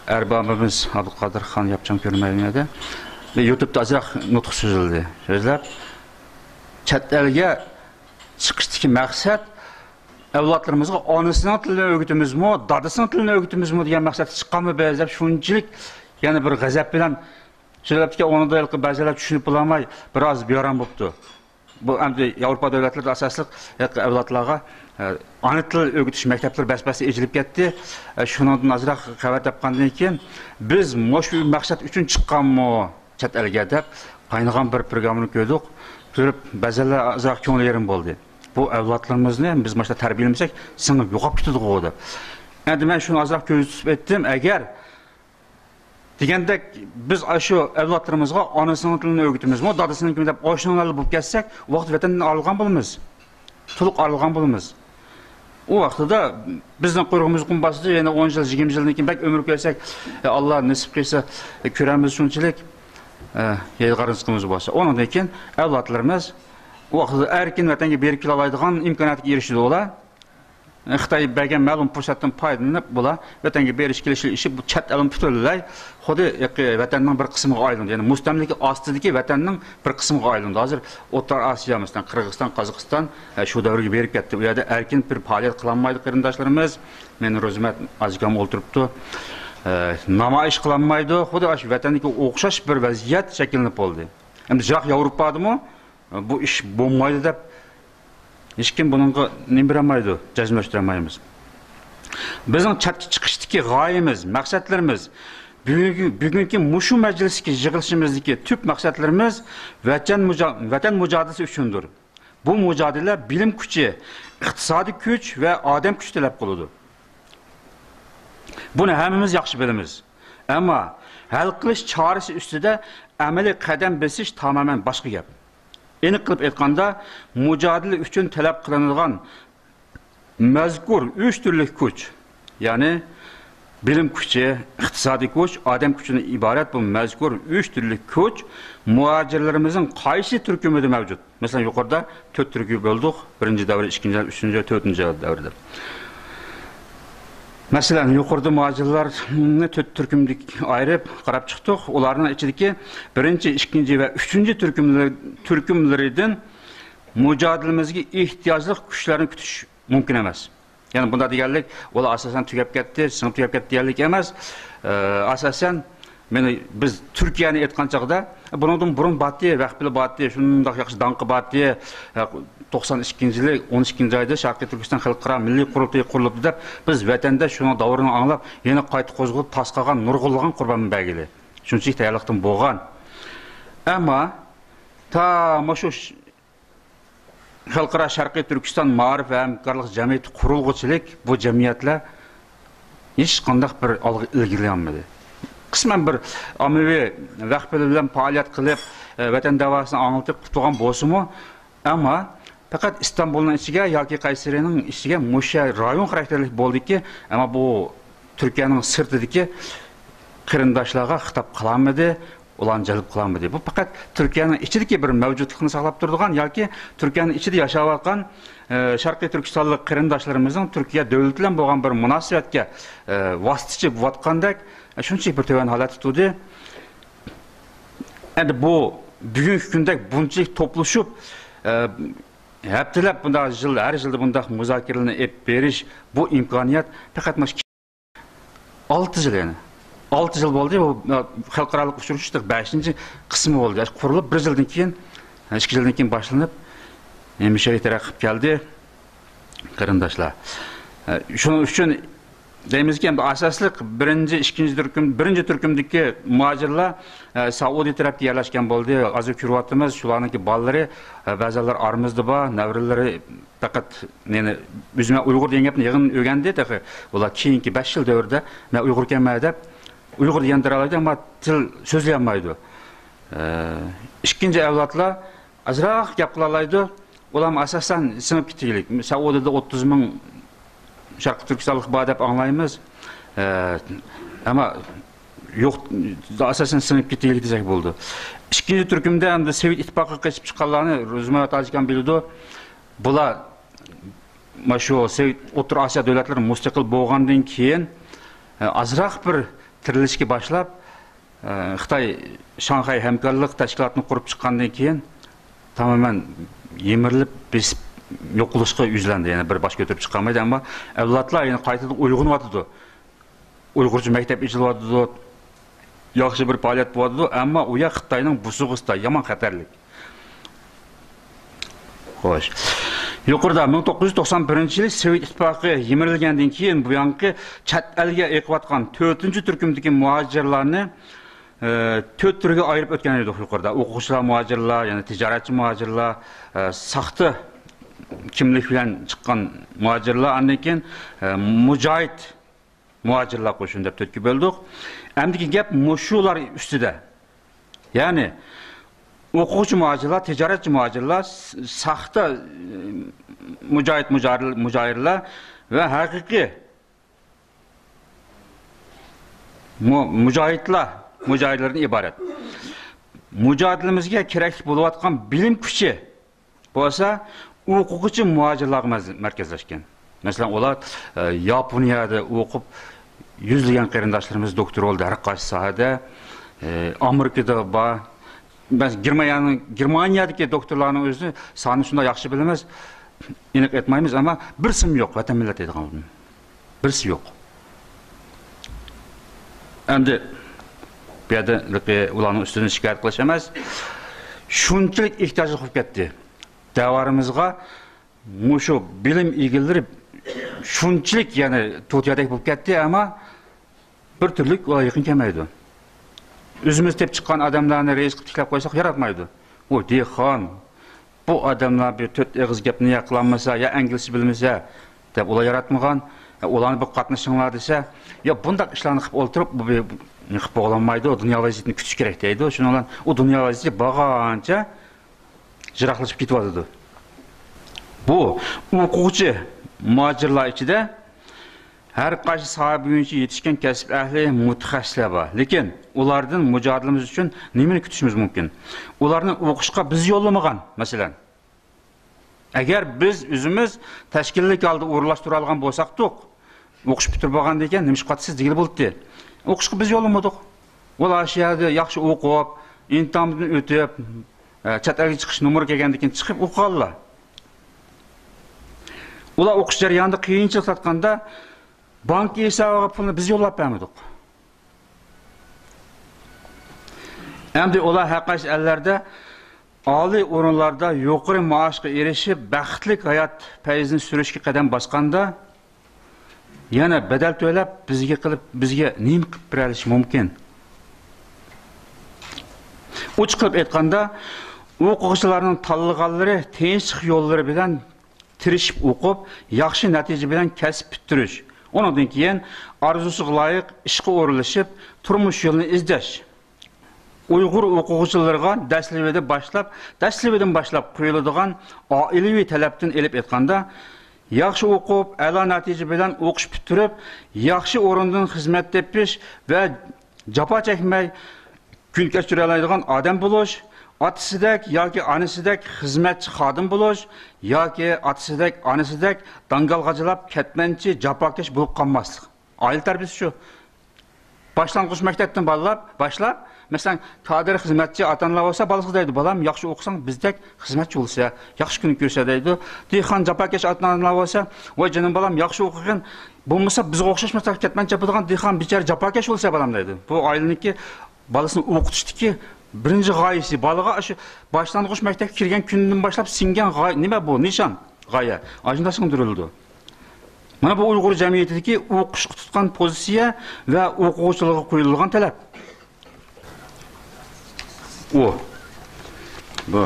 ئەربابىمىز ئابدۇقادىر خان ياپچان كۆرمەيمەن يەردە. يۇتۇبتا ئازراق نۇتۇق سۆزلىدى. سۆزلەپ، چەت ئەلگە چىقىشتىكى مەقسەت ئەۋلادلىرىمىزغا ئانىسىنىڭ تىلىنى ئۆگىتىمىزمۇ، دادىسىنىڭ تىلىنى ئۆگىتىمىزمۇ دېگەن مەقسەتتە چىققانمۇ بىز دەپ شۇنچىلىك يەنە بىر غەزەپ بىلەن سۆزلەپتىكەن. ئۇنىڭدا ھېلىقى بەزىلەر چۈشىنىپ بولالماي بىر ئاز بىئارام بوپتۇ. بۇ ئەمدى ياۋروپا دۆلەتلىرىدە ئاساسلىق ئەۋلادلارغا، ئە، ئانا تىل ئۆگىتىش مەكتەپلىرى بەس-بەستە ئېچىلىپ كەتتى. ئە، شۇنىڭدىن ئازراق خەۋەر تاپقاندىن كېيىن، بىز مۇشۇ مەقسەت ئۈچۈن چىققانمۇ چەت ئەلگە دەپ قاينىغان بىر پروگراممىنى كۆردۇق. كۆرۈپ، بەزىلەر ئازراق كۆڭلى يېرىم بولدى. بۇ ئەۋلادلىرىمىزنى بىز مۇشۇنداق تەربىيەلىمىسەك، سىڭىپ يوقاپ كېتىدىغۇ دەپ. ئەمدى مەن شۇنى ئازراق كۆزدە تۇتۇپ ئېيتتىم، ئەگەر دېگەندەك، بىز ئاشۇ ئەۋلادلىرىمىزغا ئانىسىنىڭ تىلىنى ئۆگىتىمىزمۇ، دادىسىنىڭكىنى دەپ ئاشۇنىڭ بىلەن بولۇپ كەتسەك، ئۇ ۋاقىت ۋەتەندىن ئايرىلغان بولىمىز. تولۇق ئايرىلغان بولىمىز. ئۇ ۋاقتىدا بىزنىڭ قۇيرۇقىمىزغا قۇم باسىدۇ، يەنە ئون يىل، يىگىرمە يىلدىن كېيىن بەك ئۆمۈر كۆرسەك، ئە، ئاللا نېسىپ قىلسا، ئە، كۆرەرمىز شۇنچىلىك، ئە، يېزىغا رىزقىمىز بولسا. ئۇنىڭدىن كېيىن ئەۋلادلىرىمىز ئۇ ۋاقتىدا ئەركىن ۋەتەنگە بېرىپ كېلالايدىغان ئىمكانىيەتكە ئېرىشىدۇ ئۇلار. خىتاي بەرگەن مەلۇم پۇرسەتتىن پايدىلىنىپ، بۇلار ۋەتەنگە بېرىش كېلىشى ئىشى بۇ چەت ئەلنىڭ پۈتۈنلەي خۇددى ۋەتەننىڭ بىر قىسمىغا ئايلاندى. يەنى مۇستەملىكە ئاستىدىكى ۋەتەننىڭ بىر قىسمىغا ئايلاندى. ھازىر ئوتتۇرا ئاسىيا، مەسىلەن، قىرغىزىستان، قازاقىستان، ئە، شۇ دەۋرگە بېرىپ كەتتى. ئۇ يەردە ئەركىن بىر پائالىيەت قىلالمايدۇ قېرىنداشلىرىمىز. مېنى رۇزۇمەت ئاجىكام ئولتۇرۇپتۇ. ئە، نامايىش قىلالمايدۇ. خۇددى ئاشۇ ۋەتەندىكى ئوخشاش بىر ۋەزىيەت شەكىللىنىپ بولدى. ئەمدى يىراق ياۋروپادىمۇ بۇ ئىش بولمايدۇ دەپ ھېچكىم بۇنىڭغا نېمە بېرەلمەيدۇ، جەزملەشتۈرەلمەيمىز. بىزنىڭ چەتكە چىقىشتىكى غايىمىز، مەقسەتلىرىمىز، بۈگۈنكى، بۈگۈنكى مۇشۇ مەجلىستىكى يىغىلىشىمىزدىكى تۈپ مەقسەتلىرىمىز ۋەتەن مۇجا-، ۋەتەن مۇجادىلىسى ئۈچۈندۇر. بۇ مۇجادىلە بىلىم كۈچى، ئىقتىسادىي كۈچ ۋە ئادەم كۈچى تەلەپ قىلىدۇ. بۇنى ھەممىمىز ياخشى بىلىمىز. ئەمما ھەل قىلىش چارىسى ئۈستىدە ئەمەلىي قەدەم بېسىش تامامەن باشقا گەپ. ئېنىق قىلىپ ئېيتقاندا، مۇجادىلە ئۈچۈن تەلەپ قىلىنىدىغان مەزكۇر ئۈچ تۈرلۈك كۈچ، يەنى بىلىم كۈچى، ئىقتىسادىي كۈچ، ئادەم كۈچىدىن ئىبارەت بۇ مەزكۇر ئۈچ تۈرلۈك كۈچ مۇھاجىرلىرىمىزنىڭ قايسى تۈركۈمىدە مەۋجۇت؟ مەسىلەن، يۇقىرىدا تۆت تۈركۈمگە بۆلدۇق. بىرىنچى دەۋر، ئىككىنچى دەۋر، ئۈچىنچى دەۋر، تۆتىنچى دەۋر دەپ. مەسىلەن، يۇقىرىدا مۇھاجىرلارنى تۆت تۈركۈمدىكى ئايرىپ قاراپ چىقتۇق. ئۇلارنىڭ ئىچىدىكى بىرىنچى، ئىككىنچى ۋە ئۈچىنچى تۈركۈملىرى، تۈركۈملىرىدىن مۇجادىلىمىزگە ئېھتىياجلىق كۈچلەرنى كۈتۈش مۇمكىن ئەمەس. يەنى بۇنداق دېگەنلىك، ئۇلار ئاساسەن تۈگەپ كەتتى، سىڭىپ تۈگەپ كەتتى دېگەنلىك ئەمەس. ئە، ئاساسەن، مېنى، بىز تۈركىيەنى ئېيتقان چاغدا، بۇنىڭدىن بۇرۇن بارتى، ۋەخپىلى بارتى، شۇنداق ياخشى داڭقى بارتى. ھە، توقسان ئىككىنچى يىلى ئون ئىككىنچى ئايدا شەرقىي تۈركىستان خەلقئارا مىللىي قۇرۇلتىيى قۇرۇلۇپتۇ دەپ، بىز ۋەتەندە شۇنىڭ داۋرىنى ئاڭلاپ، يەنە قايتا قوزغىلىپ، تاس قالغان نۇرغۇنلىغان قۇربان بەرگىلى. شۇنچىلىك تەييارلىقتىن بولغان. ئەمما تا مۇشۇ خەلقئارا شەرقىي تۈركىستان مائارىپ ۋە ھەمكارلىق جەمئىيىتى قۇرۇلغۇچىلىك بۇ جەمئىيەتلەر ھېچقانداق بىر ئالغا ئىلگىرىلىيەلمىدى. قىسمەن بىر ئاممىۋى ۋەخپىلەر بىلەن پائالىيەت قىلىپ، ئە، ۋەتەن دەۋاسىنى ئاڭلىتىپ قۇتۇلغان بولسىمۇ، ئەمما پەقەت ئىستانبۇلنىڭ ئىچىگە ياكى قەيسىرىنىڭ ئىچىگە مۇشۇ رايون خاراكتېرلىك بولدىكى، ئەمما بۇ تۈركىيەنىڭ سىرتىدىكى قېرىنداشلارغا خىتاب قىلالمىدى. ئۇلارنى جەلپ قىلالمىدى. بۇ پەقەت تۈركىيەنىڭ ئىچىدىكى بىر مەۋجۇتلۇقنى ساقلاپ تۇرىدىغان ياكى تۈركىيەنىڭ ئىچىدە ياشاۋاتقان، ئە، شەرقىي تۈركىستانلىق قېرىنداشلىرىمىزنىڭ تۈركىيە دۆلىتى بىلەن بولغان بىر مۇناسىۋەتكە، ئە، ۋاسىتىچى بولۇۋاتقاندەك، ئە، شۇنچىلىك بىر تۆۋەن ھالەتتە تۇردى. ئەمدى بۇ بۈگۈنكى كۈندەك بۇنچىلىك توپلىشىپ، ئە، ھەپتىلەپ بۇنداق يىل، ھەر يىلدا بۇنداق مۇزاكىرىلەرنى ئېلىپ بېرىش، بۇ ئىمكانىيەت پەقەت مانا ئالتە يىل يەنى. ئالتە يىل بولدى، بۇ خەلقئارالىق ئۇچرىشىش بەشىنچى قىسمى بولدى. قۇرۇلۇپ بىر يىلدىن كېيىن، ئىككى يىلدىن كېيىن باشلىنىپ، مۇشۇ يەرگە تەرەققىي قىلىپ كەلدى، قېرىنداشلار. شۇنىڭ ئۈچۈن دەيمىزكى، ئەمدى ئاساسلىق بىرىنچى، ئىككىنچى تۈركۈم، بىرىنچى تۈركۈمدىكى مۇھاجىرلار، سەئۇدى تەرەپتە يەرلەشكەن بولدى. ھازىر كۆرۈۋاتىمىز، شۇلارنىڭكى بالىلىرى، بەزىلەر ئارىمىزدا بار، نەۋرىلىرى پەقەت، يەنى، ئۆزى مەن ئۇيغۇر دېگەن گەپنى يېڭىدىن ئۆگەندى تېخى. ئۇلار كېيىنكى بەش يىل دەۋرىدە مەن ئۇيغۇركەنمەن دەپ، ئۇيغۇر دېگەننى دېيەلەيدۇ، ئەمما تىل سۆزلىيەلمەيدۇ. ئە، ئىككىنچى ئەۋلادلار ئازراق گەپ قىلالايدۇ. ئۇلارمۇ ئاساسەن سىڭىپ كېتىگلىك. سەئۇدىدا ئوتتۇز مىڭ شەرقىي تۈركىستانلىق بار دەپ ئاڭلايمىز. ئە، ئەمما يوق، ئاساسەن سىڭىپ كېتىگلىك دېسەك بولىدۇ. ئىككىنچى تۈركۈمدە ئەمدى سوۋېت ئىتتىپاقىغا قېچىپ چىققانلارنى رۇزما تاجىكان بىلىدۇ. بۇلار، مانا شۇ سوۋېت، ئوتتۇرا ئاسىيا دۆلەتلىرى مۇستەقىل بولغاندىن كېيىن، ئە، ئازراق بىر تىرىلىشكە باشلاپ، ئە، خىتاي شاڭخەي ھەمكارلىق تەشكىلاتىنى قۇرۇپ چىققاندىن كېيىن، تامامەن يىمىرىلىپ، بېسىپ يوقىلىشقا يۈزلەندى. يەنە بىر باش كۆتۈرۈپ چىقالمايدۇ، ئەمما ئەۋلادلار يەنە قايتىدىن ئويغىنىۋاتىدۇ. ئۇيغۇرچە مەكتەپ ئېچىلىۋاتىدۇ. ياخشى بىر پائالىيەت بولۇۋاتىدۇ، ئەمما ئۇ يەر خىتاينىڭ بوسۇغىسىدا، يامان خەتەرلىك. خوش. يۇقىرىدا مىڭ توققۇز يۈز توقسان بىرىنچى يىلى سوۋېت ئىتتىپاقى يىمىرىلگەندىن كېيىن بۇيانقى چەت ئەلگە ئېقىۋاتقان تۆتىنچى تۈركۈمدىكى مۇھاجىرلارنى، ئە، تۆت تۈرگە ئايرىپ ئۆتكەن ئىدۇق يۇقىرىدا. ئوقۇغۇچىلار مۇھاجىرلار، يەنى تىجارەتچى مۇھاجىرلار، ئە، ساختا كىملىك بىلەن چىققان مۇھاجىرلار، ئاندىن كېيىن، ئە، مۇجاھىد مۇھاجىرلار قوشۇنى دەپ تۆتكە بۆلدۇق. ئەمدىكى گەپ مۇشۇلار ئۈستىدە. يەنى ئوقۇغۇچى مۇھاجىرلار، تىجارەتچى مۇھاجىرلار، س-، ساختا، ئى، مۇجاھىد مۇجاھىر-، مۇجاھىرلار ۋە ھەقىقىي مۇ-، مۇجاھىدلار، مۇجاھىدلاردىن ئىبارەت. مۇجادىلىمىزگە كېرەكلىك بولۇۋاتقان بىلىم كۈچى بولسا ئوقۇغۇچى مۇھاجىرلارغا مەز-، مەركەزلەشكەن. مەسىلەن، ئۇلار، ئە، ياپونىيەدە ئوقۇپ، يۈزلىگەن قېرىنداشلىرىمىز دوكتور بولدى ھەر قايسى ساھەدە. ئە، ئامېرىكىدا بار. بىز گېرمانىيەنىڭ، گېرمانىيەدىكى دوكتورلارنىڭ ئۆزىنى سانىنى شۇنداق ياخشى بىلىمىز، ئېنىق ئېيتمايمىز، ئەمما بىرسىمۇ يوق ۋەتەن مىللەت دەيدىغان. بىرسى يوق. ئەمدى بۇ يەردە ھېلىقى ئۇلارنىڭ ئۈستىدىن شىكايەت قىلىش ئەمەس. شۇنچىلىك ئېھتىياجلىق بولۇپ كەتتى. دەۋرىمىزغا مۇشۇ بىلىم ئىگىلىرى شۇنچىلىك، يەنى، تۇتىيادەك بولۇپ كەتتى، ئەمما بىر تۈرلۈك ئۇلار يېقىن كەلمەيدۇ. ئۆزىمىز تېپىپ چىققان ئادەملەرنى رەئىس قىلىپ تىكلەپ قويساق ياراتمايدۇ. ئۇ دېھقان، بۇ ئادەملەر بىر تۆت ئېغىز گەپنى يا قىلالمىسا، يا ئەنگلىزچە بىلمىسە، دەپ ئۇلار ياراتمىغان. ئۇلارنى بىر قاتنىشىڭلار دېسە، يا بۇنداق ئىشلارنى قىلىپ ئولتۇرۇپ، بۇ بىر قىلىپ بولالمايدۇ، دۇنيا ۋەزىيىتىنى كۈتۈش كېرەك دەيدۇ. شۇنىڭ بىلەن ئۇ دۇنيا ۋەزىيىتى بارغانچە يىراقلىشىپ كېتىۋاتىدۇ. بۇ ئوقۇغۇچى مۇھاجىرلار ئىچىدە ھەر قايسى ساھە بويىچە يېتىشكەن كەسىپ ئەھلى، مۇتەخەسسىسلەر بار. لېكىن ئۇلاردىن مۇجادىلىمىز ئۈچۈن نېمىنى كۈتۈشىمىز مۇمكىن؟ ئۇلارنى ئوقۇشقا بىز يوللىمىغان، مەسىلەن. ئەگەر بىز ئۆزىمىز تەشكىللىك ھالدا ئورۇنلاشتۇرالىغان بولساقتۇق، ئوقۇش پۈتتۈرۈپ بولغاندىن كېيىن نېمە ئىش قىلىۋاتىسىز دېگىلى بولاتتى. ئوقۇشقا بىز يوللىمىدۇق. ئۇلار شۇ يەردە ياخشى ئوقۇپ، ئىمتىھاندىن ئۆتۈپ، ئە، چەت ئەلگە چىقىش نومۇرى كەلگەندىن كېيىن چىقىپ ئوقۇغانلار. ئۇلار ئوقۇش جەريانىدا قىيىنچىلىق تارتقاندا، بانكا ھېسابىغا پۇلنى بىز يوللاپ بەرمىدۇق. ئەمدى ئۇلار ھەر قايسى ئەللەردە ئالىي ئورۇنلاردا يۇقىرى مائاشقا ئېرىشىپ، بەختلىك ھايات پەيزىنى سۈرۈشكە قەدەم باسقاندا، يەنە بەدەل تۆلەپ، بىزگە قىلىپ، بىزگە نېمە قىلىپ بېرەلىشى مۇمكىن؟ ئوچۇق قىلىپ ئېيتقاندا، ئوقۇغۇچىلارنىڭ تاللىغانلىرى تىنچلىق يوللىرى بىلەن تىرىشىپ ئوقۇپ، ياخشى نەتىجە بىلەن كەسىپ پۈتتۈرۈش، ئۇنىڭدىن كېيىن ئارزۇسىغا لايىق ئىشقا ئورۇنلىشىپ، تۇرمۇش يولىنى ئىزدەش. ئۇيغۇر ئوقۇغۇچىلىرىغا دەسلىۋىدە باشلاپ، دەسلىۋىدىن باشلاپ قويۇلىدىغان ئائىلىۋى تەلەپتىن ئېلىپ ئېيتقاندا، ياخشى ئوقۇپ، ئەلا نەتىجە بىلەن ئوقۇش پۈتتۈرۈپ، ياخشى ئورۇندىن خىزمەت تېپىش ۋە جاپا چەكمەي كۈن كەچۈرەلەيدىغان ئادەم بولۇش، ئاتىسىدەك ياكى ئانىسىدەك خىزمەتچى خادىم بولۇش ياكى ئاتىسىدەك، ئانىسىدەك داڭگال غاجىلاپ، كەتمەنچى، جاپاكەش بولۇپ قالماسلىق. ئائىلە تەربىيىسى شۇ. باشلانغۇچ مەكتەپتىن بالىلاپ، باشلاپ، مەسىلەن، كادىر خىزمەتچى ئاتا-ئانىلار بولسا، بالىسىغا دەيدۇ، «بالام، ياخشى ئوقۇساڭ، بىزدەك خىزمەتچى بولىسەن، ياخشى كۈننى كۆرىسەن» دەيدۇ. دېھقان، جاپاكەش ئاتا-ئانىلار بولسا، «ۋاي جېنىم بالام، ياخشى ئوقۇغىن، بولمىسا بىزگە ئوخشاش مۇشۇنداق كەتمەن چېپىدىغان دېھقان بىچارە جاپاكەش بولىسەن، بالام» دەيدۇ. بۇ ئائىلىنىڭكى بالىسىنى ئوقۇتۇشتىكى بىرىنچى غايىسى، بالىغا ئاشۇ باشلانغۇچ مەكتەپكە كىرگەن كۈنىدىن باشلاپ سىڭگەن غايە، نېمە بۇ؟ نىشان، غايە. ئاشۇنداق سىڭدۈرۈلىدۇ. مانا بۇ ئۇيغۇر جەمئىيىتىدىكى ئوقۇشقا تۇتقان پوزىتسىيە ۋە ئوقۇغۇچىلارغا قويۇلىدىغان تەلەپ. ئۇ. بۇ.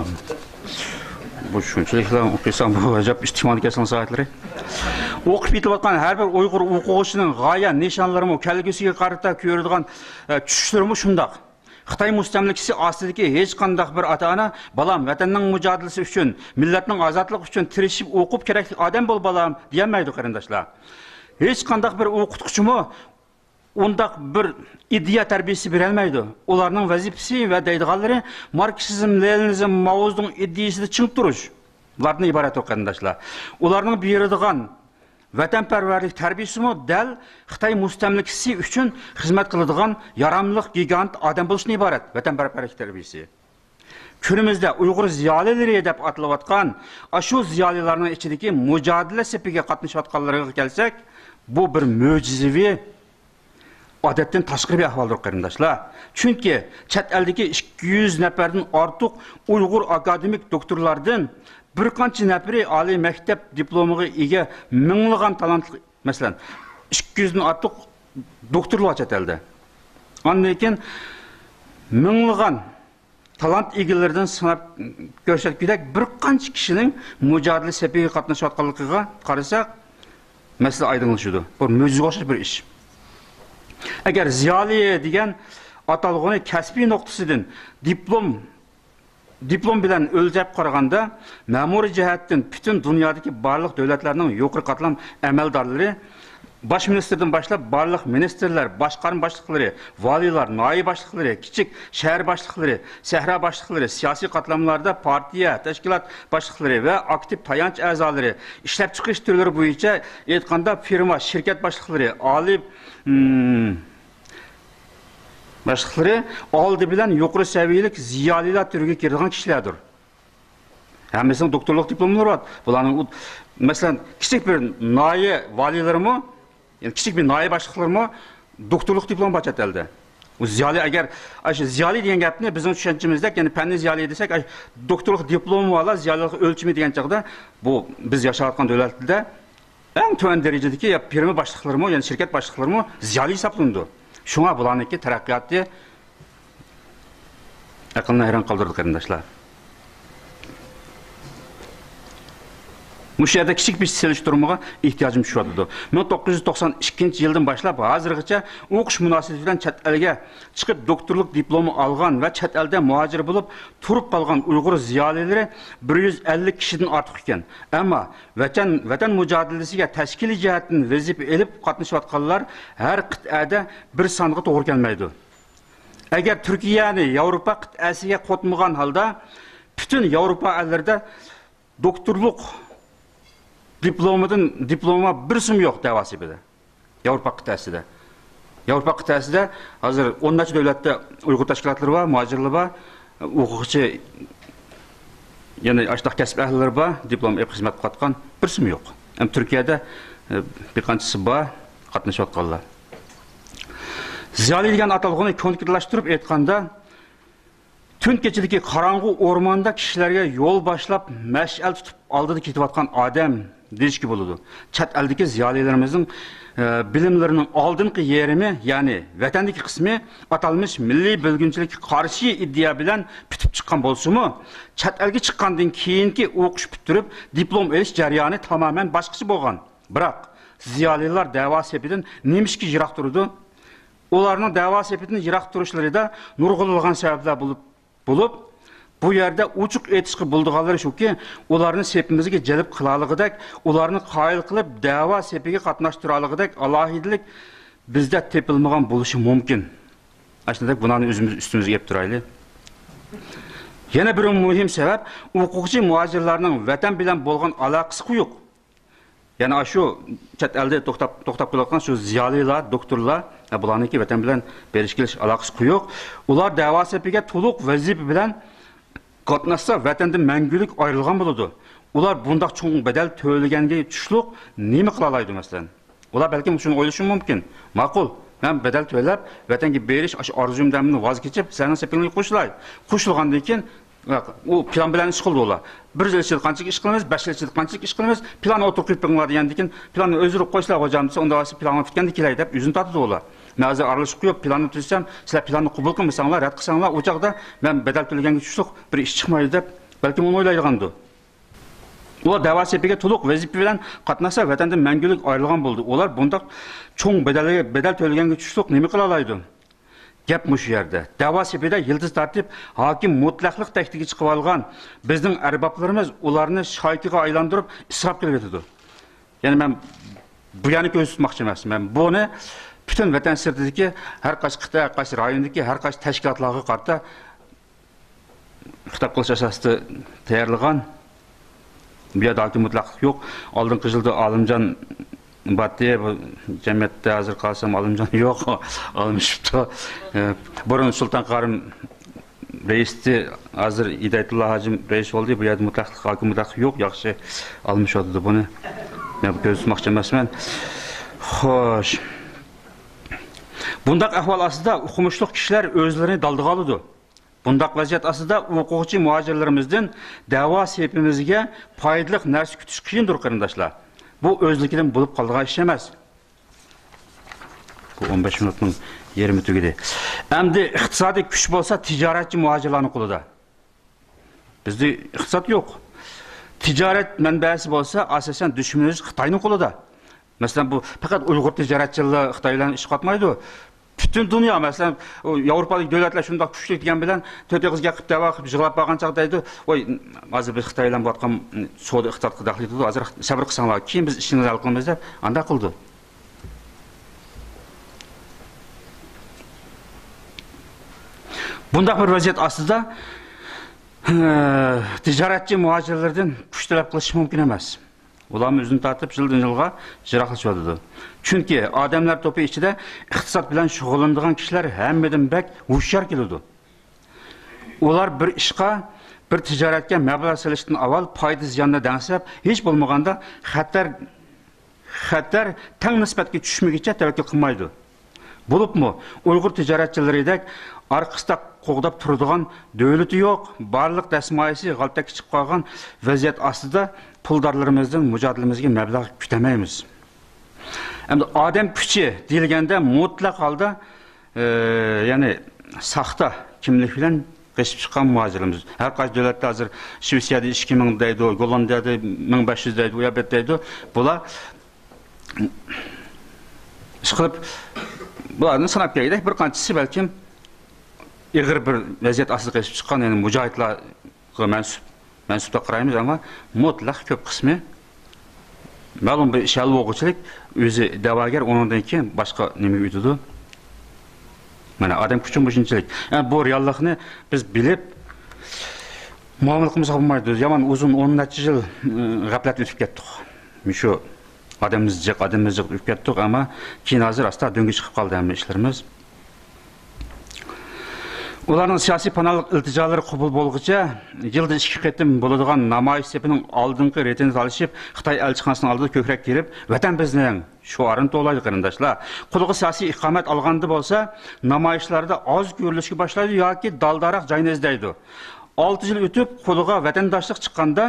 بۇ شۇنچىلىكلا ئوقۇيسام، بۇ ئەجەب ئىشتىمالىي كەسىلنىڭ ساھەتلىرى. ئوقۇپ يېتىلىۋاتقان ھەر بىر ئۇيغۇر ئوقۇغۇچىنىڭ غايە نىشانلىرىمۇ، كەلگۈسىگە قارىتا كۆرىدىغان، ئە، چۈشلىرىمۇ شۇنداق. خىتاي مۇستەملىكىسى ئاستىدىكى ھېچقانداق بىر ئاتا-ئانا، «بالام، ۋەتەننىڭ مۇجادىلىسى ئۈچۈن، مىللەتنىڭ ئازادلىقى ئۈچۈن تىرىشىپ ئوقۇپ، كېرەكلىك ئادەم بول، بالام» دېيەلمەيدۇ، قېرىنداشلار. ھېچقانداق بىر ئوقۇتقۇچىمۇ ئۇنداق بىر ئىدىيە تەربىيىسى بېرەلمەيدۇ. ئۇلارنىڭ ۋەزىپىسى ۋە دەيدىغانلىرى ماركسىزم، لېنىنىزم، ماۋزېدۇڭ ئىدىيىسىدە چىڭ تۇرۇشلاردىن ئىبارەت، قېرىنداشلار. ئۇلارنىڭ بېرىدىغان ۋەتەنپەرۋەرلىك تەربىيىسىمۇ دەل خىتاي مۇستەملىكىسى ئۈچۈن خىزمەت قىلىدىغان ياراملىق گىگانت ئادەم بولۇشتىن ئىبارەت، ۋەتەنپەرۋەرلىك تەربىيىسى. كۈنىمىزدە ئۇيغۇر زىيالىيلىرى دەپ ئاتىلىۋاتقان ئاشۇ زىيالىيلارنىڭ ئىچىدىكى مۇجادىلە سېپىگە قاتنىشىۋاتقانلىرىغا كەلسەك، بۇ بىر مۆجىزىۋى، ئادەتتىن تاشقىرى بىر ئەھۋالدۇر، قېرىنداشلار. چۈنكى چەت ئەلدىكى ئىككى يۈز نەپەردىن ئارتۇق ئۇيغۇر ئاكادېمىك دوكتورلاردىن بىر قانچە نەپىرى ئالىي مەكتەپ دىپلومىغا ئىگە مىڭلىغان تالانتلىق، مەسىلەن، ئىككى يۈزدىن ئارتۇق دوكتورلار چەت ئەلدە. ئاندىن كېيىن مىڭلىغان تالانت ئىگىلىرىدىن ساناپ كۆرسەتكۈدەك بىر قانچە كىشىنىڭ مۇجادىلە سېپىگە قاتنىشىۋاتقانلىقىغا قارىساق، مەسىلە ئايدىڭلىشىدۇ. بۇ مۆجىزىگە ئوخشاش بىر ئىش. ئەگەر زىيالىي دېگەن ئاتالغۇنى كەسپىي نۇقتىسىدىن دىپلوم، دىپلوم بىلەن ئۆلچەپ قارىغاندا، مەمۇرىي جەھەتتىن پۈتۈن دۇنيادىكى بارلىق دۆلەتلەرنىڭ يۇقىرى قاتلام ئەمەلدارلىرى، باش مىنىستىردىن باشلاپ بارلىق مىنىستىرلەر، باشقارما باشلىقلىرى، ۋالىيلار، ناھىيە باشلىقلىرى، كىچىك شەھەر باشلىقلىرى، سەھرا باشلىقلىرى، سىياسىي قاتلاملاردا پارتىيە، تەشكىلات باشلىقلىرى ۋە ئاكتىپ تايانچ ئەزالىرى، ئىشلەپچىقىرىش تۈرلىرى بويىچە ئېيتقاندا فىرما، شىركەت باشلىقلىرى، ئالىي، مم، باشلىقلىرى ئالدى بىلەن يۇقىرى سەۋىيەلىك زىيالىيلار تۈرىگە كىرىدىغان كىشىلەردۇر. ھەممىسىنىڭ دوكتورلۇق دىپلوملىرى بار. بۇلارنىڭ ئۇ-، مەسىلەن، كىچىك بىر ناھىيە ۋالىيلىرىمۇ، يەنى كىچىك بىر ناھىيە باشلىقلىرىمۇ دوكتورلۇق دىپلومى بار چەت ئەلدە. ئۇ زىيالىي، ئەگەر ئاشۇ زىيالىي دېگەن گەپنى بىزنىڭ چۈشەنچىمىزدە، يەنى پەننىي زىيالىي دېسەك، ئاشۇ دوكتورلۇق دىپلومى بارلار زىيالىيلىق ئۆلچىمى دېگەن چاغدا، بۇ بىز ياشاۋاتقان دۆلەتلەردە ئەڭ تۆۋەن دەرىجىدىكى يا فىرما باشلىقلىرىمۇ، يەنى شىركەت باشلىقلىرىمۇ زىيالىي ھېسابلىنىدۇ. شۇڭا بۇلارنىڭكى تەرەققىياتى ئەقىلنى ھەيران قالدۇرىدۇ، قېرىنداشلار. مۇشۇ يەردە كىچىك بىر سېلىشتۇرمىغا ئېھتىياجىم چۈشۈۋاتىدۇ. مىڭ توققۇز يۈز توقسان ئىككىنچى يىلدىن باشلاپ ھازىرغىچە ئوقۇش مۇناسىۋىتى بىلەن چەت ئەلگە چىقىپ، دوكتورلۇق دىپلومى ئالغان ۋە چەت ئەلدە مۇھاجىر بولۇپ تۇرۇپ قالغان ئۇيغۇر زىيالىيلىرى بىر يۈز ئەللىك كىشىدىن ئارتۇق ئىكەن. ئەمما ۋەتەن، ۋەتەن مۇجادىلىسىگە تەشكىلىي جەھەتتىن ۋەزىپە ئېلىپ قاتنىشىۋاتقانلار ھەر قىتئەدە بىر سانغا توغرا كەلمەيدۇ. ئەگەر تۈركىيەنى ياۋروپا قىتئەسىگە قوتمىغان ھالدا، پۈتۈن ياۋروپا ئەللىرىدە دوكتورلۇق دىپلومىدىن، دىپلوما بىرسىمۇ يوق دەۋا سېپىدە. ياۋروپا قىتئەسىدە. ياۋروپا قىتئەسىدە ھازىر ئون نەچچە دۆلەتتە ئۇيغۇر تەشكىلاتلىرى بار، مۇھاجىرلار بار، ئوقۇغۇچى، يەنى ئاشۇنداق كەسىپ ئەھلىلىرى بار، دىپلوم ئېلىپ خىزمەت قىلىۋاتقان بىرسىمۇ يوق. ھەم تۈركىيەدە، ئە، بىر قانچىسى بار قاتنىشىۋاتقانلار. زىيالىي دېگەن ئاتالغۇنى كونكرېتلاشتۇرۇپ ئېيتقاندا، تۈن كېچىدىكى قاراڭغۇ ئورماندا كىشىلەرگە يول باشلاپ، مەشئەل تۇتۇپ ئالدىدا كېتىۋاتقان ئادەم دېيىشكە بولىدۇ. چەت ئەلدىكى زىيالىيلىرىمىزنىڭ، ئە، بىلىملىرىنىڭ ئالدىنقى يېرىمى، يەنى ۋەتەندىكى قىسمى ئاتالمىش مىللىي بۆلگۈنچىلىككە قارشى ئىدىيە بىلەن پۈتۈپ چىققان بولسىمۇ، چەت ئەلگە چىققاندىن كېيىنكى ئوقۇش پۈتتۈرۈپ، دىپلوم ئېلىش جەريانى تامامەن باشقىچە بولغان. بىراق، زىيالىيلار دەۋا سېپىدىن نېمىشقا يىراق تۇرىدۇ؟ ئۇلارنىڭ دەۋا سېپىدىن يىراق تۇرۇشلىرىدا نۇرغۇنلىغان سەۋەبلەر بولۇپ، بولۇپ، بۇ يەردە ئوچۇق ئېيتىشقا بولىدىغانلىرى شۇكى، ئۇلارنى سېپىمىزگە جەلپ قىلالىغۇدەك، ئۇلارنى قايىل قىلىپ، دەۋا سېپىگە قاتناشتۇرالىغۇدەك ئالاھىدىلىك بىزدە تېپىلمىغان بولۇشى مۇمكىن. ئاشۇنداق بۇلارنى ئۆزىمىز ئۈستىمىزگە ئېلىپ تۇرايلى. يەنە بىر مۇھىم سەۋەب، ئوقۇغۇچى مۇھاجىرلارنىڭ ۋەتەن بىلەن بولغان ئالاقىسى قويۇق. يەنى ئاشۇ چەت ئەلدە توختاپ، توختاپ قېلىۋاتقان شۇ زىيالىيلار، دوكتورلار، ھە، بۇلارنىڭكى ۋەتەن بىلەن بېرىش كېلىش ئالاقىسى قويۇق. ئۇلار دەۋا سېپىگە تولۇق ۋەزىپە بىلەن قاتناشسا، ۋەتەندىن مەڭگۈلۈك ئايرىلغان بولىدۇ. ئۇلار بۇنداق چوڭ بەدەل تۆلىگەنگە تۇشلۇق نېمە قىلالايدۇ، مەسىلەن؟ ئۇلار بەلكىم شۇنى ئويلىشى مۇمكىن. ماقۇل، مەن بەدەل تۆلەپ، ۋەتەنگە بېرىش، ئاشۇ ئارزۇيۇمدىن ۋاز كېچىپ، سېنىڭ سېپىڭگە قوشۇلاي. قوشۇلغاندىن كېيىن، ياق، ئۇ پىلان بىلەن ئىش قىلدى ئۇلار. بىر يىل ئىچىدە قانچىلىك ئىش قىلىمىز، بەش يىل ئىچىدە قانچىلىك ئىش قىلىمىز، پىلاننى ئوتتۇرىغا قويۇپ بېقىڭلار دېگەندىن كېيىن، پىلاننى ئۆزلىرى قويسىلا، غوجام دېسە، ئۇنداق بولسا پىلانغا پۈتكەندە كېلەي دەپ، يۈزىنى تارتىدۇ ئۇلار. مەن ھازىر ئارىلىشىپ قويۇپ، پىلاننى تۈزسەم، سىلەر پىلاننى قوبۇل قىلمىساڭلار، رەت قىلساڭلار، ئۇ چاغدا مەن بەدەل تۆلىگەنگە تۇشلۇق بىر ئىش چىقمايدۇ دەپ، بەلكىم ئۇنى ئويلايدىغاندۇ. ئۇلار دەۋا سېپىگە تولۇق ۋەزىپە بىلەن قاتناشسا، ۋەتەندىن مەڭگۈلۈك ئايرىلغان بولىدۇ. ئۇلار بۇنداق چوڭ بەدەلگە، بەدەل تۆلىگەنگە تۇشلۇق نېمە قىلالايدۇ؟ گەپ مۇشۇ يەردە. دەۋا سېپىدە يىلتىز تارتىپ، ھاكىم مۇتلەقلىق تەختىگە چىقىۋالغان بىزنىڭ ئەربابلىرىمىز ئۇلارنى شايكىغا ئايلاندۇرۇپ، ئىسراپ قىلىۋېتىدۇ. يەنى مەن بۇ يەرنى كۆزدە تۇتماقچى ئەمەس. مەن بۇنى پۈتۈن ۋەتەن سىرتىدىكى ھەر قايسى قىتئە، ھەر قايسى رايوندىكى ھەر قايسى تەشكىلاتلارغا قارىتا خىتاب قىلىش ئاساسىدا تەييارلىغان. بۇ يەردە ھاكىم مۇتلەقلىق يوق. ئالدىنقى يىلدا ئالىمجان باتتى، بۇ جەمئىيەتتە ھازىر قارىسام ئالىمجان يوق، ئالمىشىپتۇ. ئە، بۇرۇن سۇلتان قارىم رەئىستى، ھازىر ھىدايەتۇللا ھاجىم رەئىس بولدى. بۇ يەردە مۇتلەقلىق، ھاكىم مۇتلەقلىق يوق، ياخشى ئالمىشىۋاتىدۇ بۇنى. مەن بۇ كۆزدە تۇتماقچى ئەمەسمەن. خوش. بۇنداق ئەھۋال ئاستىدا ئوقۇمۇشلۇق كىشىلەر ئۆزلىرىنى دالدىغا ئالىدۇ. بۇنداق ۋەزىيەت ئاستىدا ئوقۇغۇچى مۇھاجىرلىرىمىزدىن دەۋا سېپىمىزگە پايدىلىق نەرسە كۈتۈش قىيىندۇر، قېرىنداشلار. بۇ ئۆزلۈكىدىن بولۇپ قالىدىغان ئىش ئەمەس. بۇ ئون بەش مىنۇتنىڭ يېرىمى تۈگىدى. ئەمدى ئىقتىسادىي كۈچ بولسا تىجارەتچى مۇھاجىرلارنىڭ قولىدا. بىزدە ئىقتىساد يوق. تىجارەت مەنبەسى بولسا ئاساسەن دۈشمىنىمىز خىتاينىڭ قولىدا. مەسىلەن، بۇ پەقەت ئۇيغۇر تىجارەتچىلىرى خىتاي بىلەن ئىش قاتمايدۇ. پۈتۈن دۇنيا، مەسىلەن، ئۇ ياۋروپادىكى دۆلەتلەر شۇنداق كۈچلۈك دېگەن بىلەن، تۆت ئېغىز گەپ قىلىپ، دەۋا قىلىپ يىغلاپ بارغان چاغدا دەيدۇ، ۋاي، ھازىر بىز خىتاي بىلەن بولۇۋاتقان سودا ئىقتىسادقا دەخلى يېتىدۇ، ھازىر سەۋر قىلساڭلار، كېيىن بىز ئىشىڭىزنى ھەل قىلىمىز دەپ ئانداق قىلىدۇ. بۇنداق بىر ۋەزىيەت ئاستىدا، تىجارەتچى مۇھاجىرلىرىدىن كۈچ تەلەپ قىلىش مۇمكىن ئەمەس. ئۇلارمۇ ئۆزىنى تارتىپ، يىلدىن يىلغا يىراقلىشىۋاتىدۇ. چۈنكى ئادەملەر توپى ئىچىدە ئىقتىساد بىلەن شۇغۇللىنىدىغان كىشىلەر ھەممىدىن بەك ھوشيار كېلىدۇ. ئۇلار بىر ئىشقا، بىر تىجارەتكە مەبلەغ سېلىشتىن ئاۋۋال پايدا زىياننى دەڭسەپ، ھېچ بولمىغاندا خەتەر، خەتەر تەڭ نىسبەتكە چۈشمىگىچە تەۋەككۈل قىلمايدۇ. بولۇپمۇ ئۇيغۇر تىجارەتچىلىرىدەك ئارقا-ئىستاق قوغداپ تۇرىدىغان دۆلىتى يوق، بارلىق دەسمايىسى غالتەككە چىقىپ قالغان ۋەزىيەت ئاستىدا پۇلدارلىرىمىزدىن مۇجادىلىمىزگە مەبلەغ كۈتەلمەيمىز. ئەمدى ئادەم كۈچى دېيىلگەندە مۇتلەق ھالدا، ئى، يەنى ساختا كىملىك بىلەن قېچىپ چىققان مۇھاجىرلىرىمىز. ھەر قايسى دۆلەتتە ھازىر شىۋېتسىيەدە ئىككى مىڭ دەيدۇ، گوللاندىيەدە مىڭ بەش يۈز دەيدۇ، ئۇ يەر بۇ يەر دەيدۇ. بۇلار ئىشقىلىپ، بۇلارنى ساناپ كەلگۈدەك بىر قانچىسى بەلكىم ئېغىر بىر ۋەزىيەت ئاستىدا قېچىپ چىققان، يەنى مۇجاھىدلارغا مەنسۇپ، مەنسۇپ دەپ قارايمىز، ئەمما مۇتلەق كۆپ قىسمى مەلۇم بىر ئىش ھەل بولغۇچىلىك، ئۆزى دەۋاگەر، ئۇنىڭدىن كېيىن باشقا نېمىگە ئۆتىدۇ. مانا، ئادەم كۈچى مۇشۇنچىلىك. يەنى بۇ رېئاللىقنى بىز بىلىپ، مۇئامىلە قىلمىساق بولمايدۇ. يامان ئۇزۇن، ئون نەچچە يىل، ئى، غەپلەتتە ئۆتۈپ كەتتۇق. مۇشۇ ئادەمىمىز جىق، ئادىمىمىز جىق ئۆتۈپ كەتتۇق، ئەمما كېيىن ھازىر ئاستا دۆڭگە چىقىپ قالدى ھەممە ئىشلىرىمىز. ئۇلارنىڭ سىياسىي پاناھلىق ئىلتىجالىرى قوبۇل بولغۇچە، يىلدا ئىككى قېتىم بولىدىغان نامايىش سېپىنىڭ ئالدىنقى رېتىنى تالىشىپ، خىتاي ئەلچىخانىسىنىڭ ئالدىدا كۆكرەك كېرىپ، «ۋەتەن بىزنىڭ» شوئارىنى توۋلايدۇ، قېرىنداشلار. قولىغا سىياسىي ئىقامەت ئالغاندا بولسا، نامايىشلاردا ئاز كۆرۈلۈشكە باشلايدۇ ياكى دالداراق جاينى ئىزدەيدۇ. ئالتە يىل ئۆتۈپ، قولىغا ۋەتەنداشلىق چىققاندا،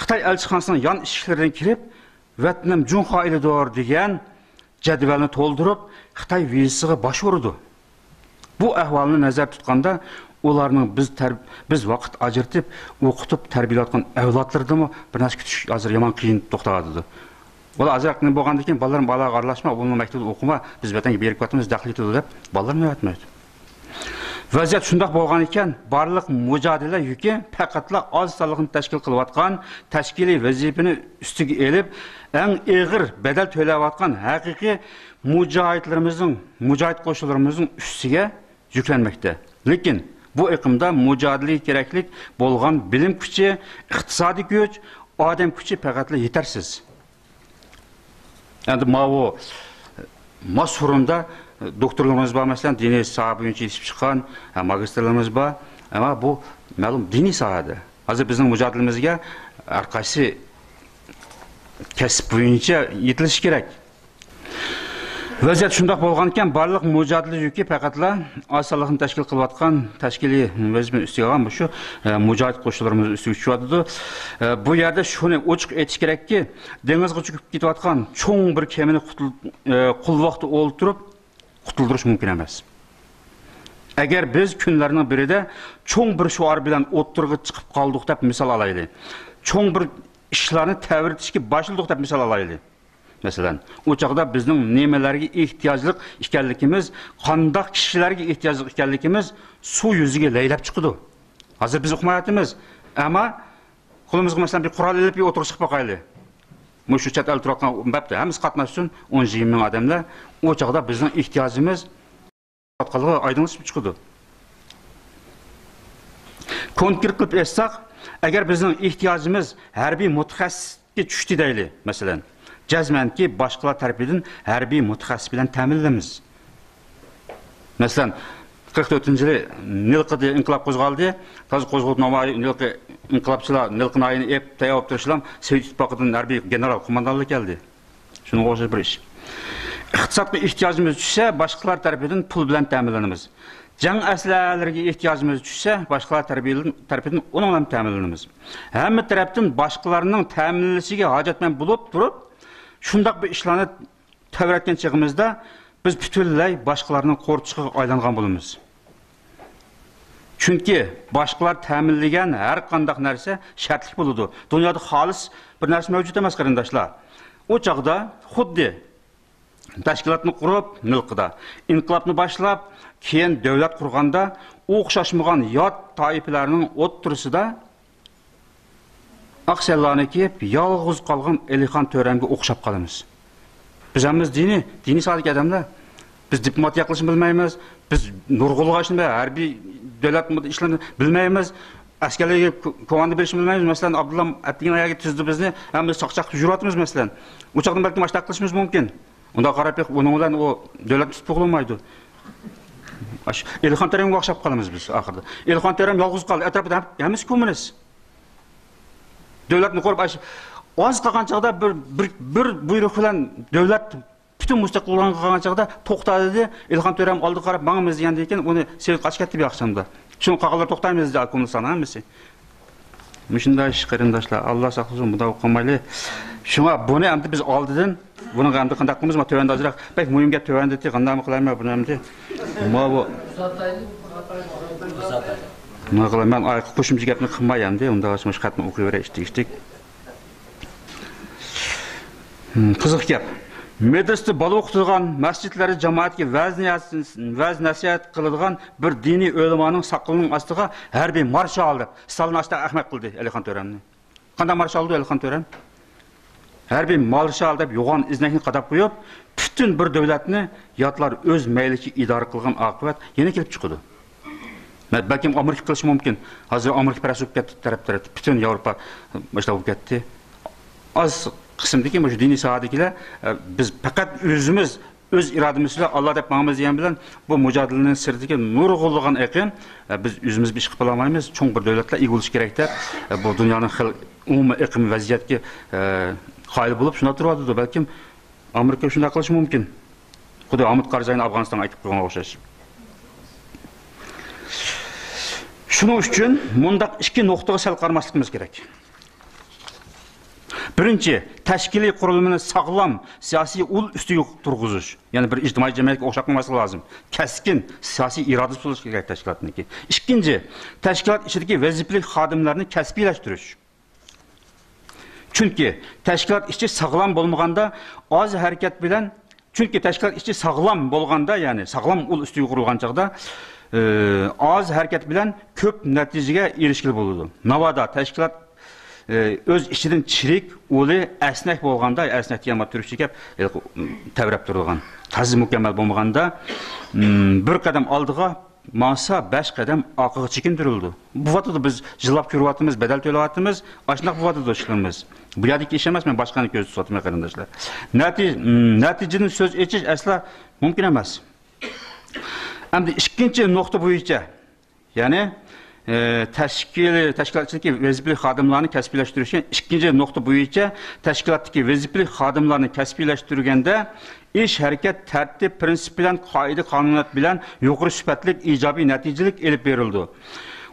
خىتاي ئەلچىخانىسىنىڭ يان ئىشىكلىرىدىن كىرىپ، «ۋەتىنىم جۇڭخۇا ئېلىدۇر» دېگەن جەدۋەلنى تولدۇرۇپ، خىتاي ۋىزىسىغا باش ئۇرىدۇ. بۇ ئەھۋالنى نەزەردە تۇتقاندا، ئۇلارنىڭ بىز تەر-، بىز ۋاقىت ئاجرىتىپ، ئوقۇتۇپ، تەربىيەلەۋاتقان ئەۋلادلىرىدىمۇ بىر نەرسە كۈتۈش ھازىر يامان قىيىن توختاۋاتىدۇ. ئۇلار ئازراق نېمە بولغاندىن كېيىن، «بالىلىرىم، بالىلار ئارىلاشما، ئۇلارنىڭ مەكتىۋىدە ئوقۇما، بىز ۋەتەنگە بېرىپ كېتىمىز، دەخلى يېتىدۇ» دەپ، بالىلىرىمۇ ئەۋەتمەيدۇ. ۋەزىيەت شۇنداق بولغان ئىكەن، بارلىق مۇجادىلە يۈكى پەقەتلا ئاز سانلىقنى تەشكىل قىلىۋاتقان تەشكىلىي ۋەزىپىنى ئۈستىگە ئېلىپ، ئەڭ ئېغىر بەدەل تۆلەۋاتقان ھەقىقىي مۇجاھىدلىرىمىزنىڭ، مۇجاھىد قوشۇنلىرىمىزنىڭ ئۈستىگە يۈكلەنمەكتە. لېكىن بۇ ئېقىمدا مۇجادىلىگە كېرەكلىك بولغان بىلىم كۈچى، ئىقتىسادىي كۈچ، ئادەم كۈچى پەقەتلا يېتەرسىز. ئەمدى ماۋۇ ماس ئورۇندا دوكتورلىرىمىز بار، مەسىلەن، دىنىي ساھە بويىچە يېتىشىپ چىققان، ھە، ماگىستىرلىرىمىز بار. ئەمما بۇ مەلۇم دىنىي ساھەدە. ھازىر بىزنىڭ مۇجادىلىمىزگە ھەر قايسى كەسىپ بويىچە يېتىلىشى كېرەك. ۋەزىيەت شۇنداق بولغانىكەن، بارلىق مۇجادىلە يۈكى پەقەتلا ئاز سانلىقنى تەشكىل قىلىۋاتقان تەشكىلىي ۋەزىپىنى ئۈستىگە ئالغان مۇشۇ، ئە، مۇجاھىد قوشۇنلىرىمىز ئۈستىگە چۈشۈۋاتىدۇ. ئە، بۇ يەردە شۇنى ئوچۇق ئېيتىش كېرەككى، دېڭىزغا چۆكۈپ كېتىۋاتقان چوڭ بىر كېمىنى قۇتۇل-، ئە، قۇلۋاقتا ئولتۇرۇپ قۇتۇلدۇرۇش مۇمكىن ئەمەس. ئەگەر بىز كۈنلەرنىڭ بىرىدە چوڭ بىر شوئار بىلەن ئوتتۇرىغا چىقىپ قالدۇق دەپ مىسال ئالايلى. چوڭ بىر ئىشلارنى تەۋرىتىشكە باشلىدۇق دەپ مىسال ئالايلى. مەسىلەن، ئۇ چاغدا بىزنىڭ نېمىلەرگە ئېھتىياجلىق ئىكەنلىكىمىز، قانداق كىشىلەرگە ئېھتىياجلىق ئىكەنلىكىمىز سۇ يۈزىگە لەيلەپ چىقىدۇ. ھازىر بىز ئۇقمايۋاتىمىز، ئەمما قولىمىزغا، مەسىلەن، بىر قورال ئېلىپ، بىر ئوتتۇرىغا چىقىپ باقايلى. مۇشۇ چەت ئەلدە تۇرۇۋاتقان، مەپتە ھەممىسى قاتناشسۇن، ئون يىگىرمە مىڭ ئادەملەر. ئۇ چاغدا بىزنىڭ ئېھتىياجىمىز ئارقىلىق ئايدىڭلىشىپ چىقىدۇ. كونكرېت قىلىپ ئېيتساق، ئەگەر بىزنىڭ ئېھتىياجىمىز ھەربىي مۇتەخەسسىسكە چۈشتى دەيلى، مەسىلەن، جەزمەنكى باشقىلار تەرىپىدىن ھەربىي مۇتەخەسسىس بىلەن تەمىنلەيمىز. مەسىلەن، قىرىق تۆتىنچى يىلى نىلقىدا ئىنقىلاب قوزغالدى. تازا قوزغىلىپ نامايى نىلقا ئىنقىلابچىلار نىلقا ناھىيىنى ئېلىپ تەييار بولۇپ تۇرۇشلام سوۋېت ئىتتىپاقىدىن ھەربىي گېنېرال قوماندانلار كەلدى. شۇنىڭغا ئوخشاش بىر ئىش. ئىقتىسادقا ئېھتىياجىمىز چۈشسە، باشقىلار تەرىپىدىن پۇل بىلەن تەمىنلىنىمىز. جەڭ ئەسلىھەلىرىگە ئېھتىياجىمىز چۈشسە، باشقىلار تەرىپىدىن، تەرىپىدىن ئۇنىڭ بىلەن تەمىنلىنىمىز. ھەممە تەرەپتىن باشقىلارنىڭ تەمىنلىشىگە ھاجەتمەن بولۇپ تۇرۇپ، شۇنداق بىر ئىشلارنى تەۋرەتكەن چېغىمىزدا، بىز پۈتۈنلەي باشقىلارنىڭ قورچىقىغا ئايلانغان بولىمىز. چۈنكى باشقىلار تەمىنلىگەن ھەر قانداق نەرسە شەرتلىك بولىدۇ. دۇنيادا خالىس بىر نەرسە مەۋجۇت ئەمەس، قېرىنداشلار. ئۇ چاغدا خۇددى تەشكىلاتنى قۇرۇپ، نىلقىدا ئىنقىلابنى باشلاپ، كېيىن دۆلەت قۇرغاندا ئوخشاشمىغان يات تائىپىلەرنىڭ ئوتتۇرىسىدا ئاق سەللانى كىيىپ، يالغۇز قالغان ئەلىخان تۆرەمگە ئوخشاپ قالىمىز. بىز ھەممىمىز دىنىي، دىنىي سادىكى ئادەملەر. بىز دىپلوماتىيە قىلىشنى بىلمەيمىز. بىز نۇرغۇنلىغان ئىشنى، ھەربىي دۆلەت ئىشلىرىنى بىلمەيمىز. ئەسكەرلەرگە كو-، كوماندا بېرىشنى بىلمەيمىز. مەسىلەن، ئابدۇللا ئەتىگەن ئاياغى تۈزدى بىزنى، ھەممىمىز چاقچاق يۈرۈۋاتىمىز، مەسىلەن. ئۇ چاغدا بەلكىم ئاشۇنداق قىلىشىمىز مۇمكىن. ئۇنداق قاراپ بېقىپ، ئۇنىڭ بىلەن ئۇ دۆلەتنى تۇتۇپ بولمايدۇ. ئاشۇ ئېلىخان تۆرەمگە ئوخشاپ قالىمىز بىز ئاخىرىدا. ئېلىخان تۆرەم يالغۇز قالدى. ئەتراپىدا ھەم-، ھەممىسى كوممۇنىست. دۆلەتنى قۇرۇپ، ئاز قالغان چاغدا بىر، بىر، بىر بۇيرۇق بىلەن دۆلەت پۈتۈن مۇستەقىل قىلغان چاغدا توختا دېدى. ئېلىخان تۆرەم ئالدىغا قاراپ ماڭىمىز دېگەندىن كېيىن ئۇنى سېلىپ قاچىپ كەتتى بىر ئاخشامدا. شۇڭا قالغانلار توختايمىز دېدى، كوممۇنىستلارنىڭ ھەممىسى. مۇشۇنداق ئىش، قېرىنداشلار، ئاللا ساقلىسۇن، بۇنداق قىلمايلى. شۇڭا بۇنى ئەمدى بىز ئالدىدىن، بۇنىڭغا ئەمدى قانداق قىلىمىز؟ ما تۆۋەندە ئازراق، بەك مۇھىم گەپ تۆۋەندە، قانداقمۇ قىلايمەن بۇنى ئەمدى؟ ما بۇ. نېمە قىلاي، مەن ئايقى قوشۇمچە گەپنى قىلماي ئەمدى، ئۇنداق بولسا مۇشۇ خەتنى ئوقۇيۋېرەي ئىشتىك ئىشتىك. ھىم، قىزىق گەپ. مەدرىسىدە بالا ئوقۇتىدىغان، مەسچىتلەردە جامائەتكە ۋەز نەسىھەت، ۋەز نەسىھەت قىلىدىغان بىر دىنىي ئۆلىمانىڭ ساقىلىنىڭ ئاستىغا ھەربىي مارشال دەپ، ستالىن ئاشتا ئەخمەق قىلدى ئەلىخان تۆرەمنى. قانداق مارشال ئىدى ئەلىخان تۆرەم؟ ھەربىي مارشال دەپ يوغان ئىزنەكنى قاداپ قويۇپ، پۈتۈن بىر دۆلەتنى ياتلار ئۆز مەيلىچە ئىدارە قىلغان ئاقىۋەت يەنە كېلىپ چىقىدۇ. مە-، بەلكىم ئامېرىكا قىلىشى مۇمكىن. ھازىر ئامېرىكا پەرەز بولۇپ كەتتى، تەرەپ تەرەپ. پۈتۈن ياۋروپا مۇشۇنداق بولۇپ كەتتى. ئاز قىسىمدىكى مۇشۇ دىنىي ساھەدىكىلەر، ئە، بىز پەقەت ئۆزىمىز، ئۆز ئىرادىمىز بىلەن ئاللا دەپ ماڭىمىز دېگەن بىلەن بۇ مۇجادىلىنىڭ سىرتىدىكى نۇرغۇنلىغان ئېقىم، ئە، بىز ئۆزىمىز بىر ئىش قىلىپ بولالمايمىز، چوڭ بىر دۆلەتلەر ئىگە بولۇشى كېرەك دەپ، ئە، بۇ دۇنيانىڭ خېلى ئومۇمىي ئېقىم ۋەزىيەتكە، ئە، قايىل بولۇپ شۇنداق تۇرۇۋاتىدۇ. بەلكىم ئامېرىكا شۇنداق قىلىشى مۇمكىن. خۇددى ھامىد قارزاينى ئافغانىستانغا ئەكىپ قويغانغا ئوخشاش. شۇنىڭ ئۈچۈن مۇنداق ئىككى نۇقتىغا سەل قارىماسلىقىمىز كېرەك. بىرىنچى، تەشكىلىي قۇرۇلمىنى ساغلام سىياسىي ئۇل ئۈستىگە تۇرغۇزۇش. يەنى بىر ئىجتىمائىي جەمئىيەتكە ئوخشاپ قالماسلىقى لازىم. كەسكىن سىياسىي ئىرادىسى بولۇشى كېرەك تەشكىلاتنىڭكى. ئىككىنچى، تەشكىلات ئىچىدىكى ۋەزىپىلىك خادىملارنى كەسپىيلەشتۈرۈش. چۈنكى تەشكىلات ئىچى ساغلام بولمىغاندا، ئاز ھەرىكەت بىلەن، چۈنكى تەشكىلات ئىچى ساغلام بولغاندا، يەنى ساغلام ئۇل ئۈستىگە قۇرۇلغان چاغدا، ئى، ئاز ھەرىكەت بىلەن كۆپ نەتىجىگە ئېرىشكىلى بولىدۇ. ناۋادا تەشكىلات، ئى، ئۆز ئىچىدىن چىرىك، ئۇلى، ئەسنەك بولغاندا، ئەسنەك دېگەن تۈركچە گەپ، ھېلىقى، تەۋرەپ تۇرۇلغان، تازا مۇكەممەل بولمىغاندا، ئىم، بىر قەدەم ئالدىغا ماڭسا، بەش قەدەم ئارقىغا چېكىندۈرۈلىدۇ. بولۇۋاتىدۇ، بىز جىللاپ كۆرۈۋاتىمىز، بەدەل تۆلەۋاتىمىز، ئاشۇنداق بولۇۋاتىدۇ ئىشلىرىمىز. بۇ يەردىكى ئىش ئەمەس، مەن باشقىنى كۆزدە تۇتۇۋاتىمەن، قېرىنداشلار. نەتىج-، م، نەتىجىدىن سۆز ئېچىش ئەسلا مۇمكىن ئەمەس. ئەمدى ئىككىنچى نۇقتا بويىچە، يەنى، ئى، تەشكىل، تەشكىلات ئىچىدىكى ۋەزىپىلىك خادىملارنى كەسپىيلەشتۈرۈشنى ئىككىنچى نۇقتا بويىچە تەشكىلاتتىكى ۋەزىپىلىك خادىملارنى كەسپىيلەشتۈرگەندە، ئىش ھەرىكەت تەرتىپ پىرىنسىپ بىلەن، قائىدە قانۇنىيەت بىلەن يۇقىرى سۈپەتلىك، ئىجابىي، نەتىجىلىك ئېلىپ بېرىلىدۇ.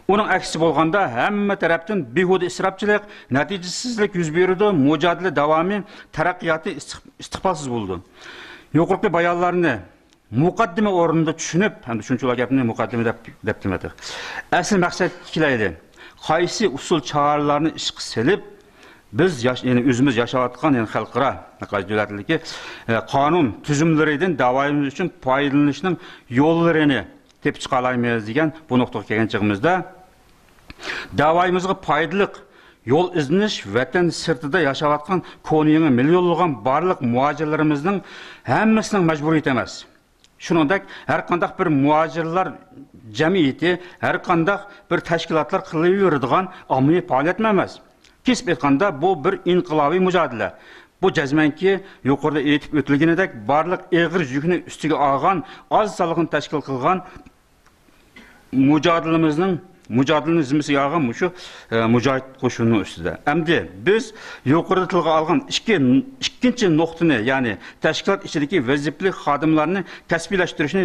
ئۇنىڭ ئەكسىچە بولغاندا، ھەممە تەرەپتىن بىھۇدە ئىسراپچىلىق، نەتىجىسىزلىك يۈز بېرىدۇ، مۇجادىلە داۋامى، تەرەققىياتى ئىستىق-، ئىستىقبالسىز بولىدۇ. يۇقىرىقى بايانلارنى مۇقەددىمە ئورنىدا چۈشىنىپ، ھەمدە شۇنچىۋالا گەپنى مۇقەددىمە دەپ، دەپتىمەن. ئەسلى مەقسەتكە كېلەيلى. قايسى ئۇسۇل چارىلەرنى ئىشقا سېلىپ، بىز ياش-، يەنى ئۆزىمىز ياشاۋاتقان، يەنى خەلقئارا قايسى دۆلەتلەردىكى، ئە، قانۇن تۈزۈملىرىدىن داۋايىمىز ئۈچۈن پايدىلىنىشنىڭ يوللىرىنى تېپىپ چىقالايمىز دېگەن بۇ نۇقتىغا كەلگەن چېغىمىزدا، داۋايىمىزغا پايدىلىق يول ئىزدىنىش ۋەتەن سىرتىدا ياشاۋاتقان كونىيېڭى مىليونلىغان بارلىق مۇھاجىرلىرىمىزنىڭ ھەممىسىنىڭ مەجبۇرىيىتى ئەمەس. شۇنىڭدەك ھەر قانداق بىر مۇھاجىرلار جەمئىيىتى، ھەر قانداق بىر تەشكىلاتلار قىلىۋېرىدىغان ئاممىۋى پائالىيەتمۇ ئەمەس. كېسىپ ئېيتقاندا، بۇ بىر ئىنقىلابىي مۇجادىلە. بۇ جەزمەنكى يۇقىرىدا ئېيتىپ ئۆتۈلگىنىدەك بارلىق ئېغىر يۈكنى ئۈستىگە ئالغان، ئاز سانلىقنى تەشكىل قىلغان مۇجادىلىمىزنىڭ، مۇجادىلىنى زىممىسىگە ئالغان مۇشۇ، ئە، مۇجاھىد قوشۇنىنىڭ ئۈستىدە. ئەمدى بىز يۇقىرىدا تىلغا ئالغان ئىككى، ئىككىنچى نۇقتىنى، يەنى تەشكىلات ئىچىدىكى ۋەزىپىلىك خادىملارنى كەسپىيلەشتۈرۈشنى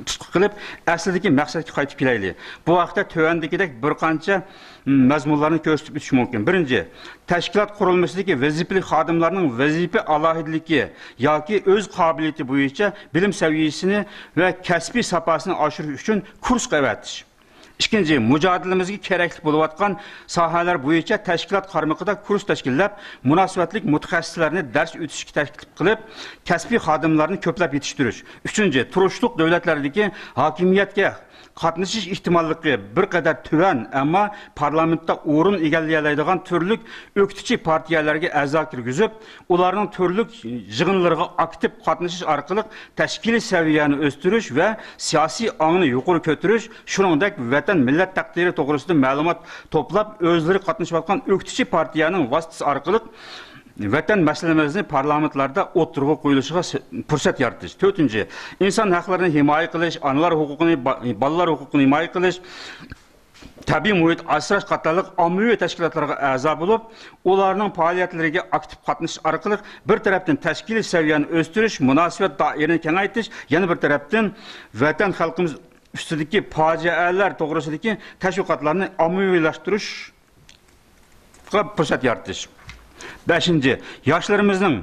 تۇتقا قىلىپ، ئەسلىدىكى مەقسەتكە قايتىپ كېلەيلى. بۇ ھەقتە تۆۋەندىكىدەك بىر قانچە مەزمۇنلارنى كۆرسىتىپ ئۆتۈش مۇمكىن. بىرىنچى، تەشكىلات قۇرۇلمىسىدىكى ۋەزىپىلىك خادىملارنىڭ ۋەزىپە ئالاھىدىلىكى ياكى ئۆز قابىلىيىتى بويىچە بىلىم سەۋىيەسىنى ۋە كەسپىي ساپاسىنى ئاشۇرۇش ئۈچۈن كۇرسقا ئەۋەتىش. ئىككىنچى، مۇجادىلىمىزگە كېرەكلىك بولۇۋاتقان ساھەلەر بويىچە تەشكىلات قارمىقىدا كۇرس تەشكىللەپ، مۇناسىۋەتلىك مۇتەخەسسىسلەرنى دەرس ئۆتۈشكە تەكلىپ قىلىپ، كەسپىي خادىملارنى كۆپلەپ يېتىشتۈرۈش. ئۈچىنچى، تۇرۇشلۇق دۆلەتلەردىكى ھاكىمىيەتكە قاتنىشىش ئېھتىماللىقى بىر قەدەر تۆۋەن، ئەمما پارلامېنتتا ئورۇن ئىگىلىيەلەيدىغان تۈرلۈك ئۆكتىچى پارتىيەلەرگە ئەزا كىرگۈزۈپ، ئۇلارنىڭ تۈرلۈك يىغىنلىرىغا ئاكتىپ قاتنىشىش ئارقىلىق تەشكىلىي سەۋىيەنى ئۆستۈرۈش ۋە سىياسىي ئاڭنى يۇقىرى كۆتۈرۈش، شۇنىڭدەك ۋەتەن، مىللەت تەقدىرى توغرىسىدا مەلۇمات توپلاپ، ئۆزلىرى قاتنىشىۋاتقان ئۆكتىچى پارتىيەنىڭ ۋاسىتىسى ئارقىلىق ۋەتەن مەسىلىمىزنى پارلامېنتلاردا ئوتتۇرىغا قويۇلۇشىغا س-، پۇرسەت يارىتىش. تۆتىنچى، ئىنسان ھەقلىرىنى ھىمايە قىلىش، ئانىلار ھوقۇقىنى، با-، بالىلار ھوقۇقىنى ھىمايە قىلىش، تەبىئىي مۇھىت ئاسراش قاتارلىق ئاممىۋى تەشكىلاتلارغا ئەزا بولۇپ، ئۇلارنىڭ پائالىيەتلىرىگە ئاكتىپ قاتنىشىش ئارقىلىق بىر تەرەپتىن تەشكىلىي سەۋىيەنى ئۆستۈرۈش، مۇناسىۋەت دائىرىنى كېڭەيتىش، يەنە بىر تەرەپتىن ۋەتەن خەلقىمىز ئۈستىدىكى پاجىئەلەر توغرىسىدىكى تەشۋىقاتلارنى ئاممىۋىلاشتۇرۇشقا پۇرسەت يارىتىش. بەشىنچى، ياشلىرىمىزنىڭ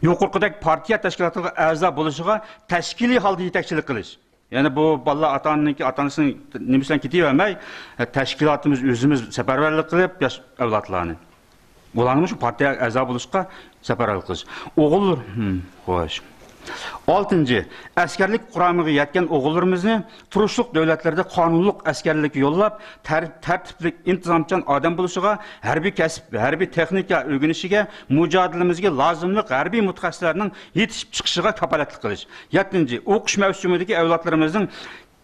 يۇقىرىقىدەك پارتىيە تەشكىلاتلىرىغا ئەزا بولۇشىغا تەشكىلىي ھالدا يېتەكچىلىك قىلىش. يەنى بۇ بالىلار ئاتا-ئانىنىڭكى، ئاتا-ئانىسىنىڭ نېمىسى بىلەن كېتىۋەرمەي، تەشكىلاتىمىز ئۆزىمىز سەپەرۋەرلىك قىلىپ، ياش ئەۋلادلارنى، ئۇلارنىمۇ شۇ پارتىيەگە ئەزا بولۇشقا سەپەرۋەرلىك قىلىش. ئوغۇل، ھىم، خوش. ئالتىنچى، ئەسكەرلىك قۇرامىغا يەتكەن ئوغۇللىرىمىزنى تۇرۇشلۇق دۆلەتلەردە قانۇنلۇق ئەسكەرلىككە يوللاپ، تەر-، تەرتىپلىك، ئىنتىزامچان ئادەم بولۇشىغا، ھەربىي كەسىپ، ھەربىي تېخنىكا ئۆگىنىشىگە، مۇجادىلىمىزگە لازىملىق ھەربىي مۇتەخەسسىسلەرنىڭ يېتىشىپ چىقىشىغا كاپالەتلىك قىلىش. يەتتىنچى، ئوقۇش مەۋسۇمىدىكى ئەۋلادلىرىمىزنىڭ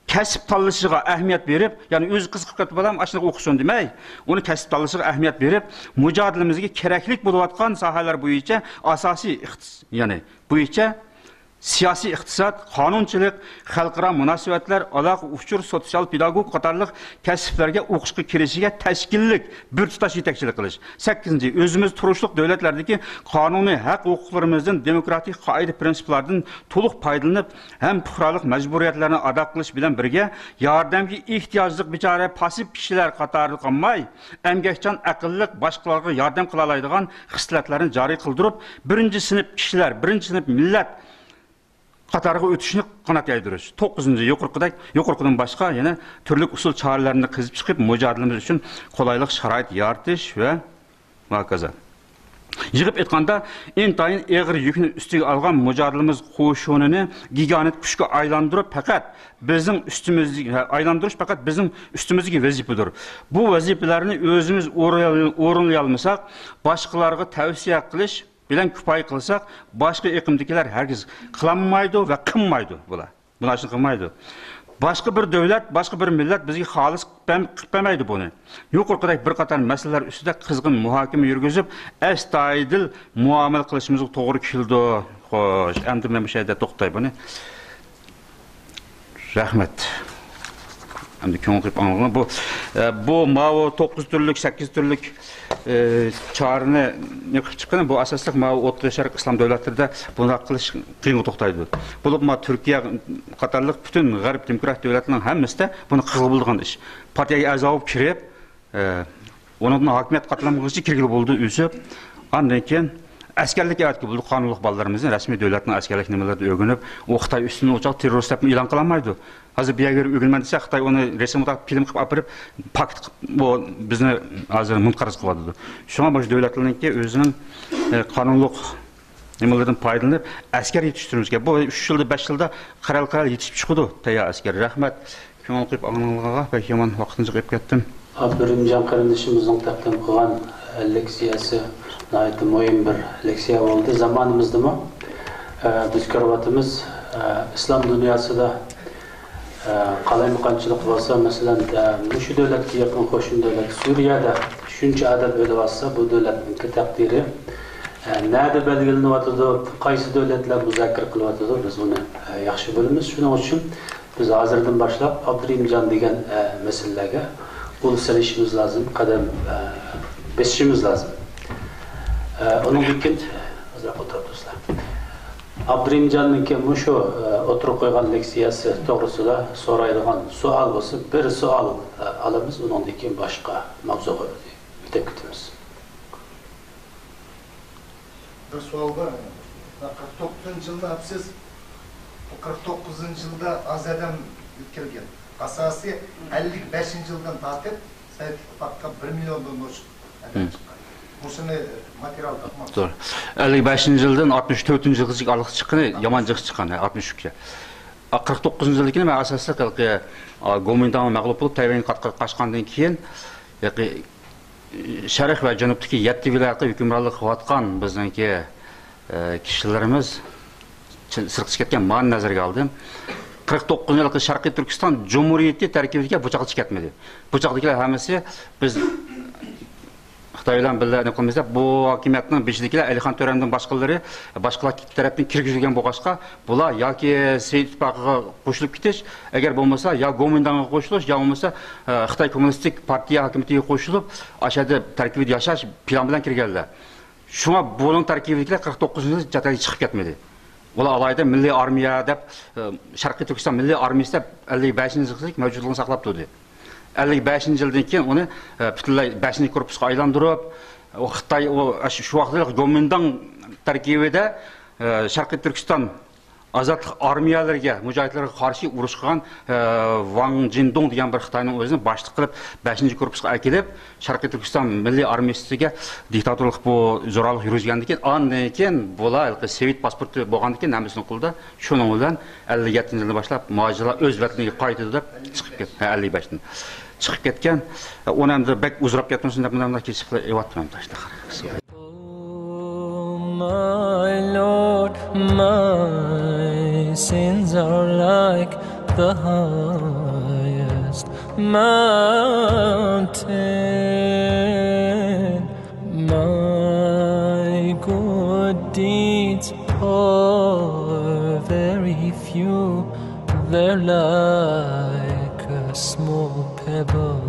كەسىپ تاللىشىغا ئەھمىيەت بېرىپ، يەنى ئۆزى قىزىقىپ كەتتى، بالام، ئاشۇنداق ئوقۇسۇن دېمەي، ئۇنى كەسىپ تاللىشىغا ئەھمىيەت بېرىپ، مۇجادىلىمىزگە كېرەكلىك بولۇۋاتقان ساھەلەر بويىچە ئاساسىي ئىختىس-، يەنى بويىچە سىياسىي ئىقتىساد، قانۇنچىلىق، خەلقئارا مۇناسىۋەتلەر، ئالاقە، ئۇچۇر، سوتسىيال پېداگوگ قاتارلىق كەسىپلەرگە ئوقۇشقا كىرىشىگە تەشكىللىك، بىر تۇتاش يېتەكچىلىك قىلىش. سەككىزىنچى، ئۆزىمىز تۇرۇشلۇق دۆلەتلەردىكى قانۇنىي ھەق ھوقۇقلىرىمىزدىن، دېموكراتىك قائىدە پىرىنسىپلاردىن تولۇق پايدىلىنىپ، ھەم پۇقرالىق مەجبۇرىيەتلەرنى ئادا قىلىش بىلەن بىرگە، ياردەمگە ئېھتىياجلىق بىچارە پاسسىپ كىشىلەر قاتارىدا قالماي، ئەمگەكچان، ئەقىللىق، باشقىلارغا ياردەم قىلالايدىغان خىسلەتلەرنى جارى قىلدۇرۇپ، بىرىنچى سىنىپ كىشىلەر، بىرىنچى سىنىپ مىللەت قاتارىغا ئۆتۈشنى قانات يايدۇرۇش. توققۇزىنچى، يۇقىرىقىدەك، يۇقىرىقىدىن باشقا يەنە تۈرلۈك ئۇسۇل چارىلەرنى قېزىپ چىقىپ، مۇجادىلىمىز ئۈچۈن قولايلىق شارائىت يارىتىش ۋە ۋە ھاكازا. يىغىپ ئېيتقاندا، ئىنتايىن ئېغىر يۈكنى ئۈستىگە ئالغان مۇجادىلىمىز قوشۇنىنى گىگانت كۈچكە ئايلاندۇرۇپ، پەقەت بىزنىڭ ئۈستىمىزدىكى، ئايلاندۇرۇش پەقەت بىزنىڭ ئۈستىمىزدىكى ۋەزىپىدۇر. بۇ ۋەزىپىلەرنى ئۆزىمىز ئورۇنلىيال-، ئورۇنلىيالمىساق، باشقىلارغا تەۋسىيە قىلىش بىلەن كۇپايە قىلساق، باشقا ئېقىمدىكىلەر ھەرگىز قىلالمايدۇ ۋە قىلمايدۇ بۇلار. بۇنى ئاشۇنداق قىلمايدۇ. باشقا بىر دۆلەت، باشقا بىر مىللەت بىزگە خالىس قىلىپ بەرم-، قىلىپ بەرمەيدۇ بۇنى. يۇقىرىقىدەك بىر قاتار مەسىلىلەر ئۈستىدە قىزغىن مۇھاكىمە يۈرگۈزۈپ، ئەستايىدىل مۇئامىلە قىلىشىمىزغا توغرا كېلىدۇ. خوش، ئەمدى مەن مۇشۇ يەردە توختاي بۇنى. رەھمەت. ئەمدى كۆڭۈل قويۇپ ئاڭلىغىن. بۇ، ئە، بۇ ماۋۇ توققۇز تۈرلۈك، سەككىز تۈرلۈك، ئە، چارىنى نېمە قىلىپ چىققىنى، بۇ ئاساسلىق ماۋۇ ئوتتۇرا شەرق ئىسلام دۆلەتلىرىدە بۇنداق قىلىش قىيىنغا توختايدۇ. بولۇپمۇ تۈركىيە قاتارلىق پۈتۈن غەرب دېموكرات دۆلەتلىرىنىڭ ھەممىسىدە بۇنى قىلغىلى بولىدىغان ئىش. پارتىيەگە ئەزا بولۇپ كىرىپ، ئە، ئۇنىڭدىن ھاكىمىيەت قاتلامغىچە كىرگىلى بولىدۇ، ئۆسۈپ. ئاندىن كېيىن ئەسكەرلىككە ئەۋەتكىلى بولىدۇ، قانۇنلۇق بالىلىرىمىزنى رەسمىي دۆلەتنىڭ ئەسكەرلىك نېمىلىرىدە ئۆگىنىپ، ئۇ خىتاي ئۈستۈن ئوچاق تېررورىست دەپ ئېلان قىلالمايدۇ. ھازىر بۇ يەرگە ئۆگىنىمەن دېسە، خىتاي ئۇنى رەسىمگە تارتىپ، فىلىم قىلىپ ئاپىرىپ، پاكىت قىلىپ، بۇ بىزنى ھازىر مۇنقەرز قىلىۋاتىدۇ. شۇڭا مۇشۇ دۆلەتلەرنىڭكى ئۆزىنىڭ، ئە، قانۇنلۇق نېمىلىرىدىن پايدىلىنىپ، ئەسكەر يېتىشتۈرۈۋاتىدۇ. بۇ ئۈچ يىلدا، بەش يىلدا قەرەل-قەرەل يېتىشىپ چىقىدۇ تەييار ئەسكەر. رەھمەت. كۆڭۈل قويۇپ ئاڭلىغىنىڭلارغا. بەك يامان ۋاقتىنى جىق ئېلىپ كەتتىم. ئابدۇرېھىمجان قېرىندىشىمىزنىڭ تەقدىم قىلغان لېكسىيەسى ناھايىتى مۇھىم بىر لېكسىيە بولدى. زامانىمىزدىمۇ، ئە، بىز كۆرۈۋاتىمىز، ئە، ئىسلام دۇنياسىدا، ئە، قالايمىقانچىلىق بولسا، مەسىلەن، ئە، مۇشۇ دۆلەتكە يېقىن قوشنا دۆلەت سۈرىيەدە شۇنچە ئادەم ئۆلۈۋاتسا، بۇ دۆلەتنىڭكى تەقدىرى، ئە، نەدە بەلگىلىنىۋاتىدۇ، قايسى دۆلەتلەر مۇزاكىرە قىلىۋاتىدۇ، بىز بۇنى، ئە، ياخشى بىلىمىز. شۇنىڭ ئۈچۈن بىز ھازىردىن باشلاپ ئابدۇرېھىمجان دېگەن، ئە، مەسىلىلەرگە قول سېلىشىمىز لازىم، قەدەم، ئە، بېسىشىمىز لازىم. ئە، ئۇنىڭدىن كېيىن، ئازراق ئولتۇرۇپ تۇرسىلەر. ئابدۇرېھىمجاننىڭكى مۇشۇ، ئە، ئوتتۇرىغا قويغان لېكسىيەسى توغرىسىدا سورايدىغان سوئال بولسا، بىر سوئال، ئە، ئالىمىز، ئۇنىڭدىن كېيىن باشقا ماۋزۇغا ئۆتۈپ كېتىمىز. بىر سوئال بار. قىرىق توققۇزىنچى يىلدا سىز، قىرىق توققۇزىنچى يىلدا ئاز ئادەم يۆتكەلگەن. ئاساسىي ئەللىك بەشىنچى يىلدىن تارتىپ سوۋېت ئىتتىپاققا بىر مىليوندىن ئوشۇق ئادەم چىققان. مۇشۇنى ماتېرىيال تاپماقچى. توغرا. ئەللىك بەشىنچى يىلدىن ئاتمىش تۆتىنچى يىلغىچە ئارىلىق چىققىنى يامان جىق چىققان، ئاتمىش ئۈچكە. قىرىق توققۇزىنچى يىلدىكىنى مەن ئاساسلىق ھېلىقى، گومىنداڭ مەغلۇپ بولۇپ، تەيۋەنگە قايتقاندىن كېيىن، ھېلىقى شەرق ۋە جەنۇبتىكى يەتتە ۋىلايەتكە ھۆكۈمرانلىق قىلىۋاتقان بىزنىڭكى، ئە، كىشىلىرىمىز چى-، سىرتقا چىقىپ كەتكەن مانى نەزەرگە ئالدىم. قىرىق توققۇزىنچى يىلقى شەرقىي تۈركىستان جۇمھۇرىيىتى تەركىبىدىكى بۇ چاغدا چىقىپ كەتمىدى. بۇ چاغدىكىلەر ھەممىسى بىز خىتاي بىلەن بىللە نېمە قىلىمىز دەپ، بۇ ھاكىمىيەتنىڭ بېشىدىكىلەر ئەلىخان تۆرەمدىن باشقىلىرى، باشقىلار تەرەپتىن كىرگۈزۈلگەن بولغاچقا، بۇلار ياكى سوۋېت ئىتتىپاقىغا قوشۇلۇپ كېتىش، ئەگەر بولمىسا يا گومىنداڭغا قوشۇلۇش، يا بولمىسا، ئە، خىتاي كوممۇنىستىك پارتىيە ھاكىمىيىتىگە قوشۇلۇپ، ئاشۇ يەردە تەركىبىدە ياشاش پىلان بىلەن كىرگەنلەر. شۇڭا بۇنىڭ تەركىبىدىكىلەر قىرىق توققۇزىنچى يىلى چەت ئەلگە چىقىپ كەتمىدى. ئۇلار ئالاھىدە مىللىي ئارمىيە دەپ، ئە، شەرقىي تۈركىستان مىللىي ئارمىيىسى دەپ ئەللىك بەشىنچى يىلغىچە مەۋجۇتلۇقىنى ساقلاپ تۇردى. ئەللىك بەشىنچى يىلدىن كېيىن ئۇنى، ئە، پۈتۈنلەي بەشىنچى كورپۇسقا ئايلاندۇرۇپ، ئۇ خىتاي، ئۇ، شۇ، شۇ ۋاقىتتا گومىنداڭ تەركىبىدە، ئە، شەرقىي تۈركىستان ئازادلىق ئارمىيەلىرىگە، مۇجاھىدلارغا قارشى ئۇرۇش قىلغان، ئە، ۋاڭ جىندۇڭ دېگەن بىر خىتاينىڭ ئۆزىنى باشلىق قىلىپ، بەشىنچى كورپۇسقا ئەكېلىپ، شەرقىي تۈركىستان مىللىي ئارمىيىسىگە دىكتاتورلۇق، بۇ زورالىق يۈرگۈزگەندىن كېيىن، ئاندىن كېيىن بۇلار ھېلىقى سوۋېت پاسپورتى بولغاندىن كېيىن ھەممىسىنىڭ قولىدا، شۇنىڭ بىلەن ئەللىك يەتتىنچى يىلدىن باشلاپ مۇھاجىرلار ئۆز ۋەتىنىگە قايتىدۇ دەپ چىقىپ كەت-، ھە، ئەللىك بەشتىن چىقىپ كەتكەن. ئۇنى ئەمدى بەك ئۇزىراپ كەتمىسۇن دەپ، مۇنداق، مۇنداق كېسىپ ئېۋەتتىم ئەمدى. Oh, my Lord, my sins are like the highest mountain. My good deeds are very few, they're like a small pebble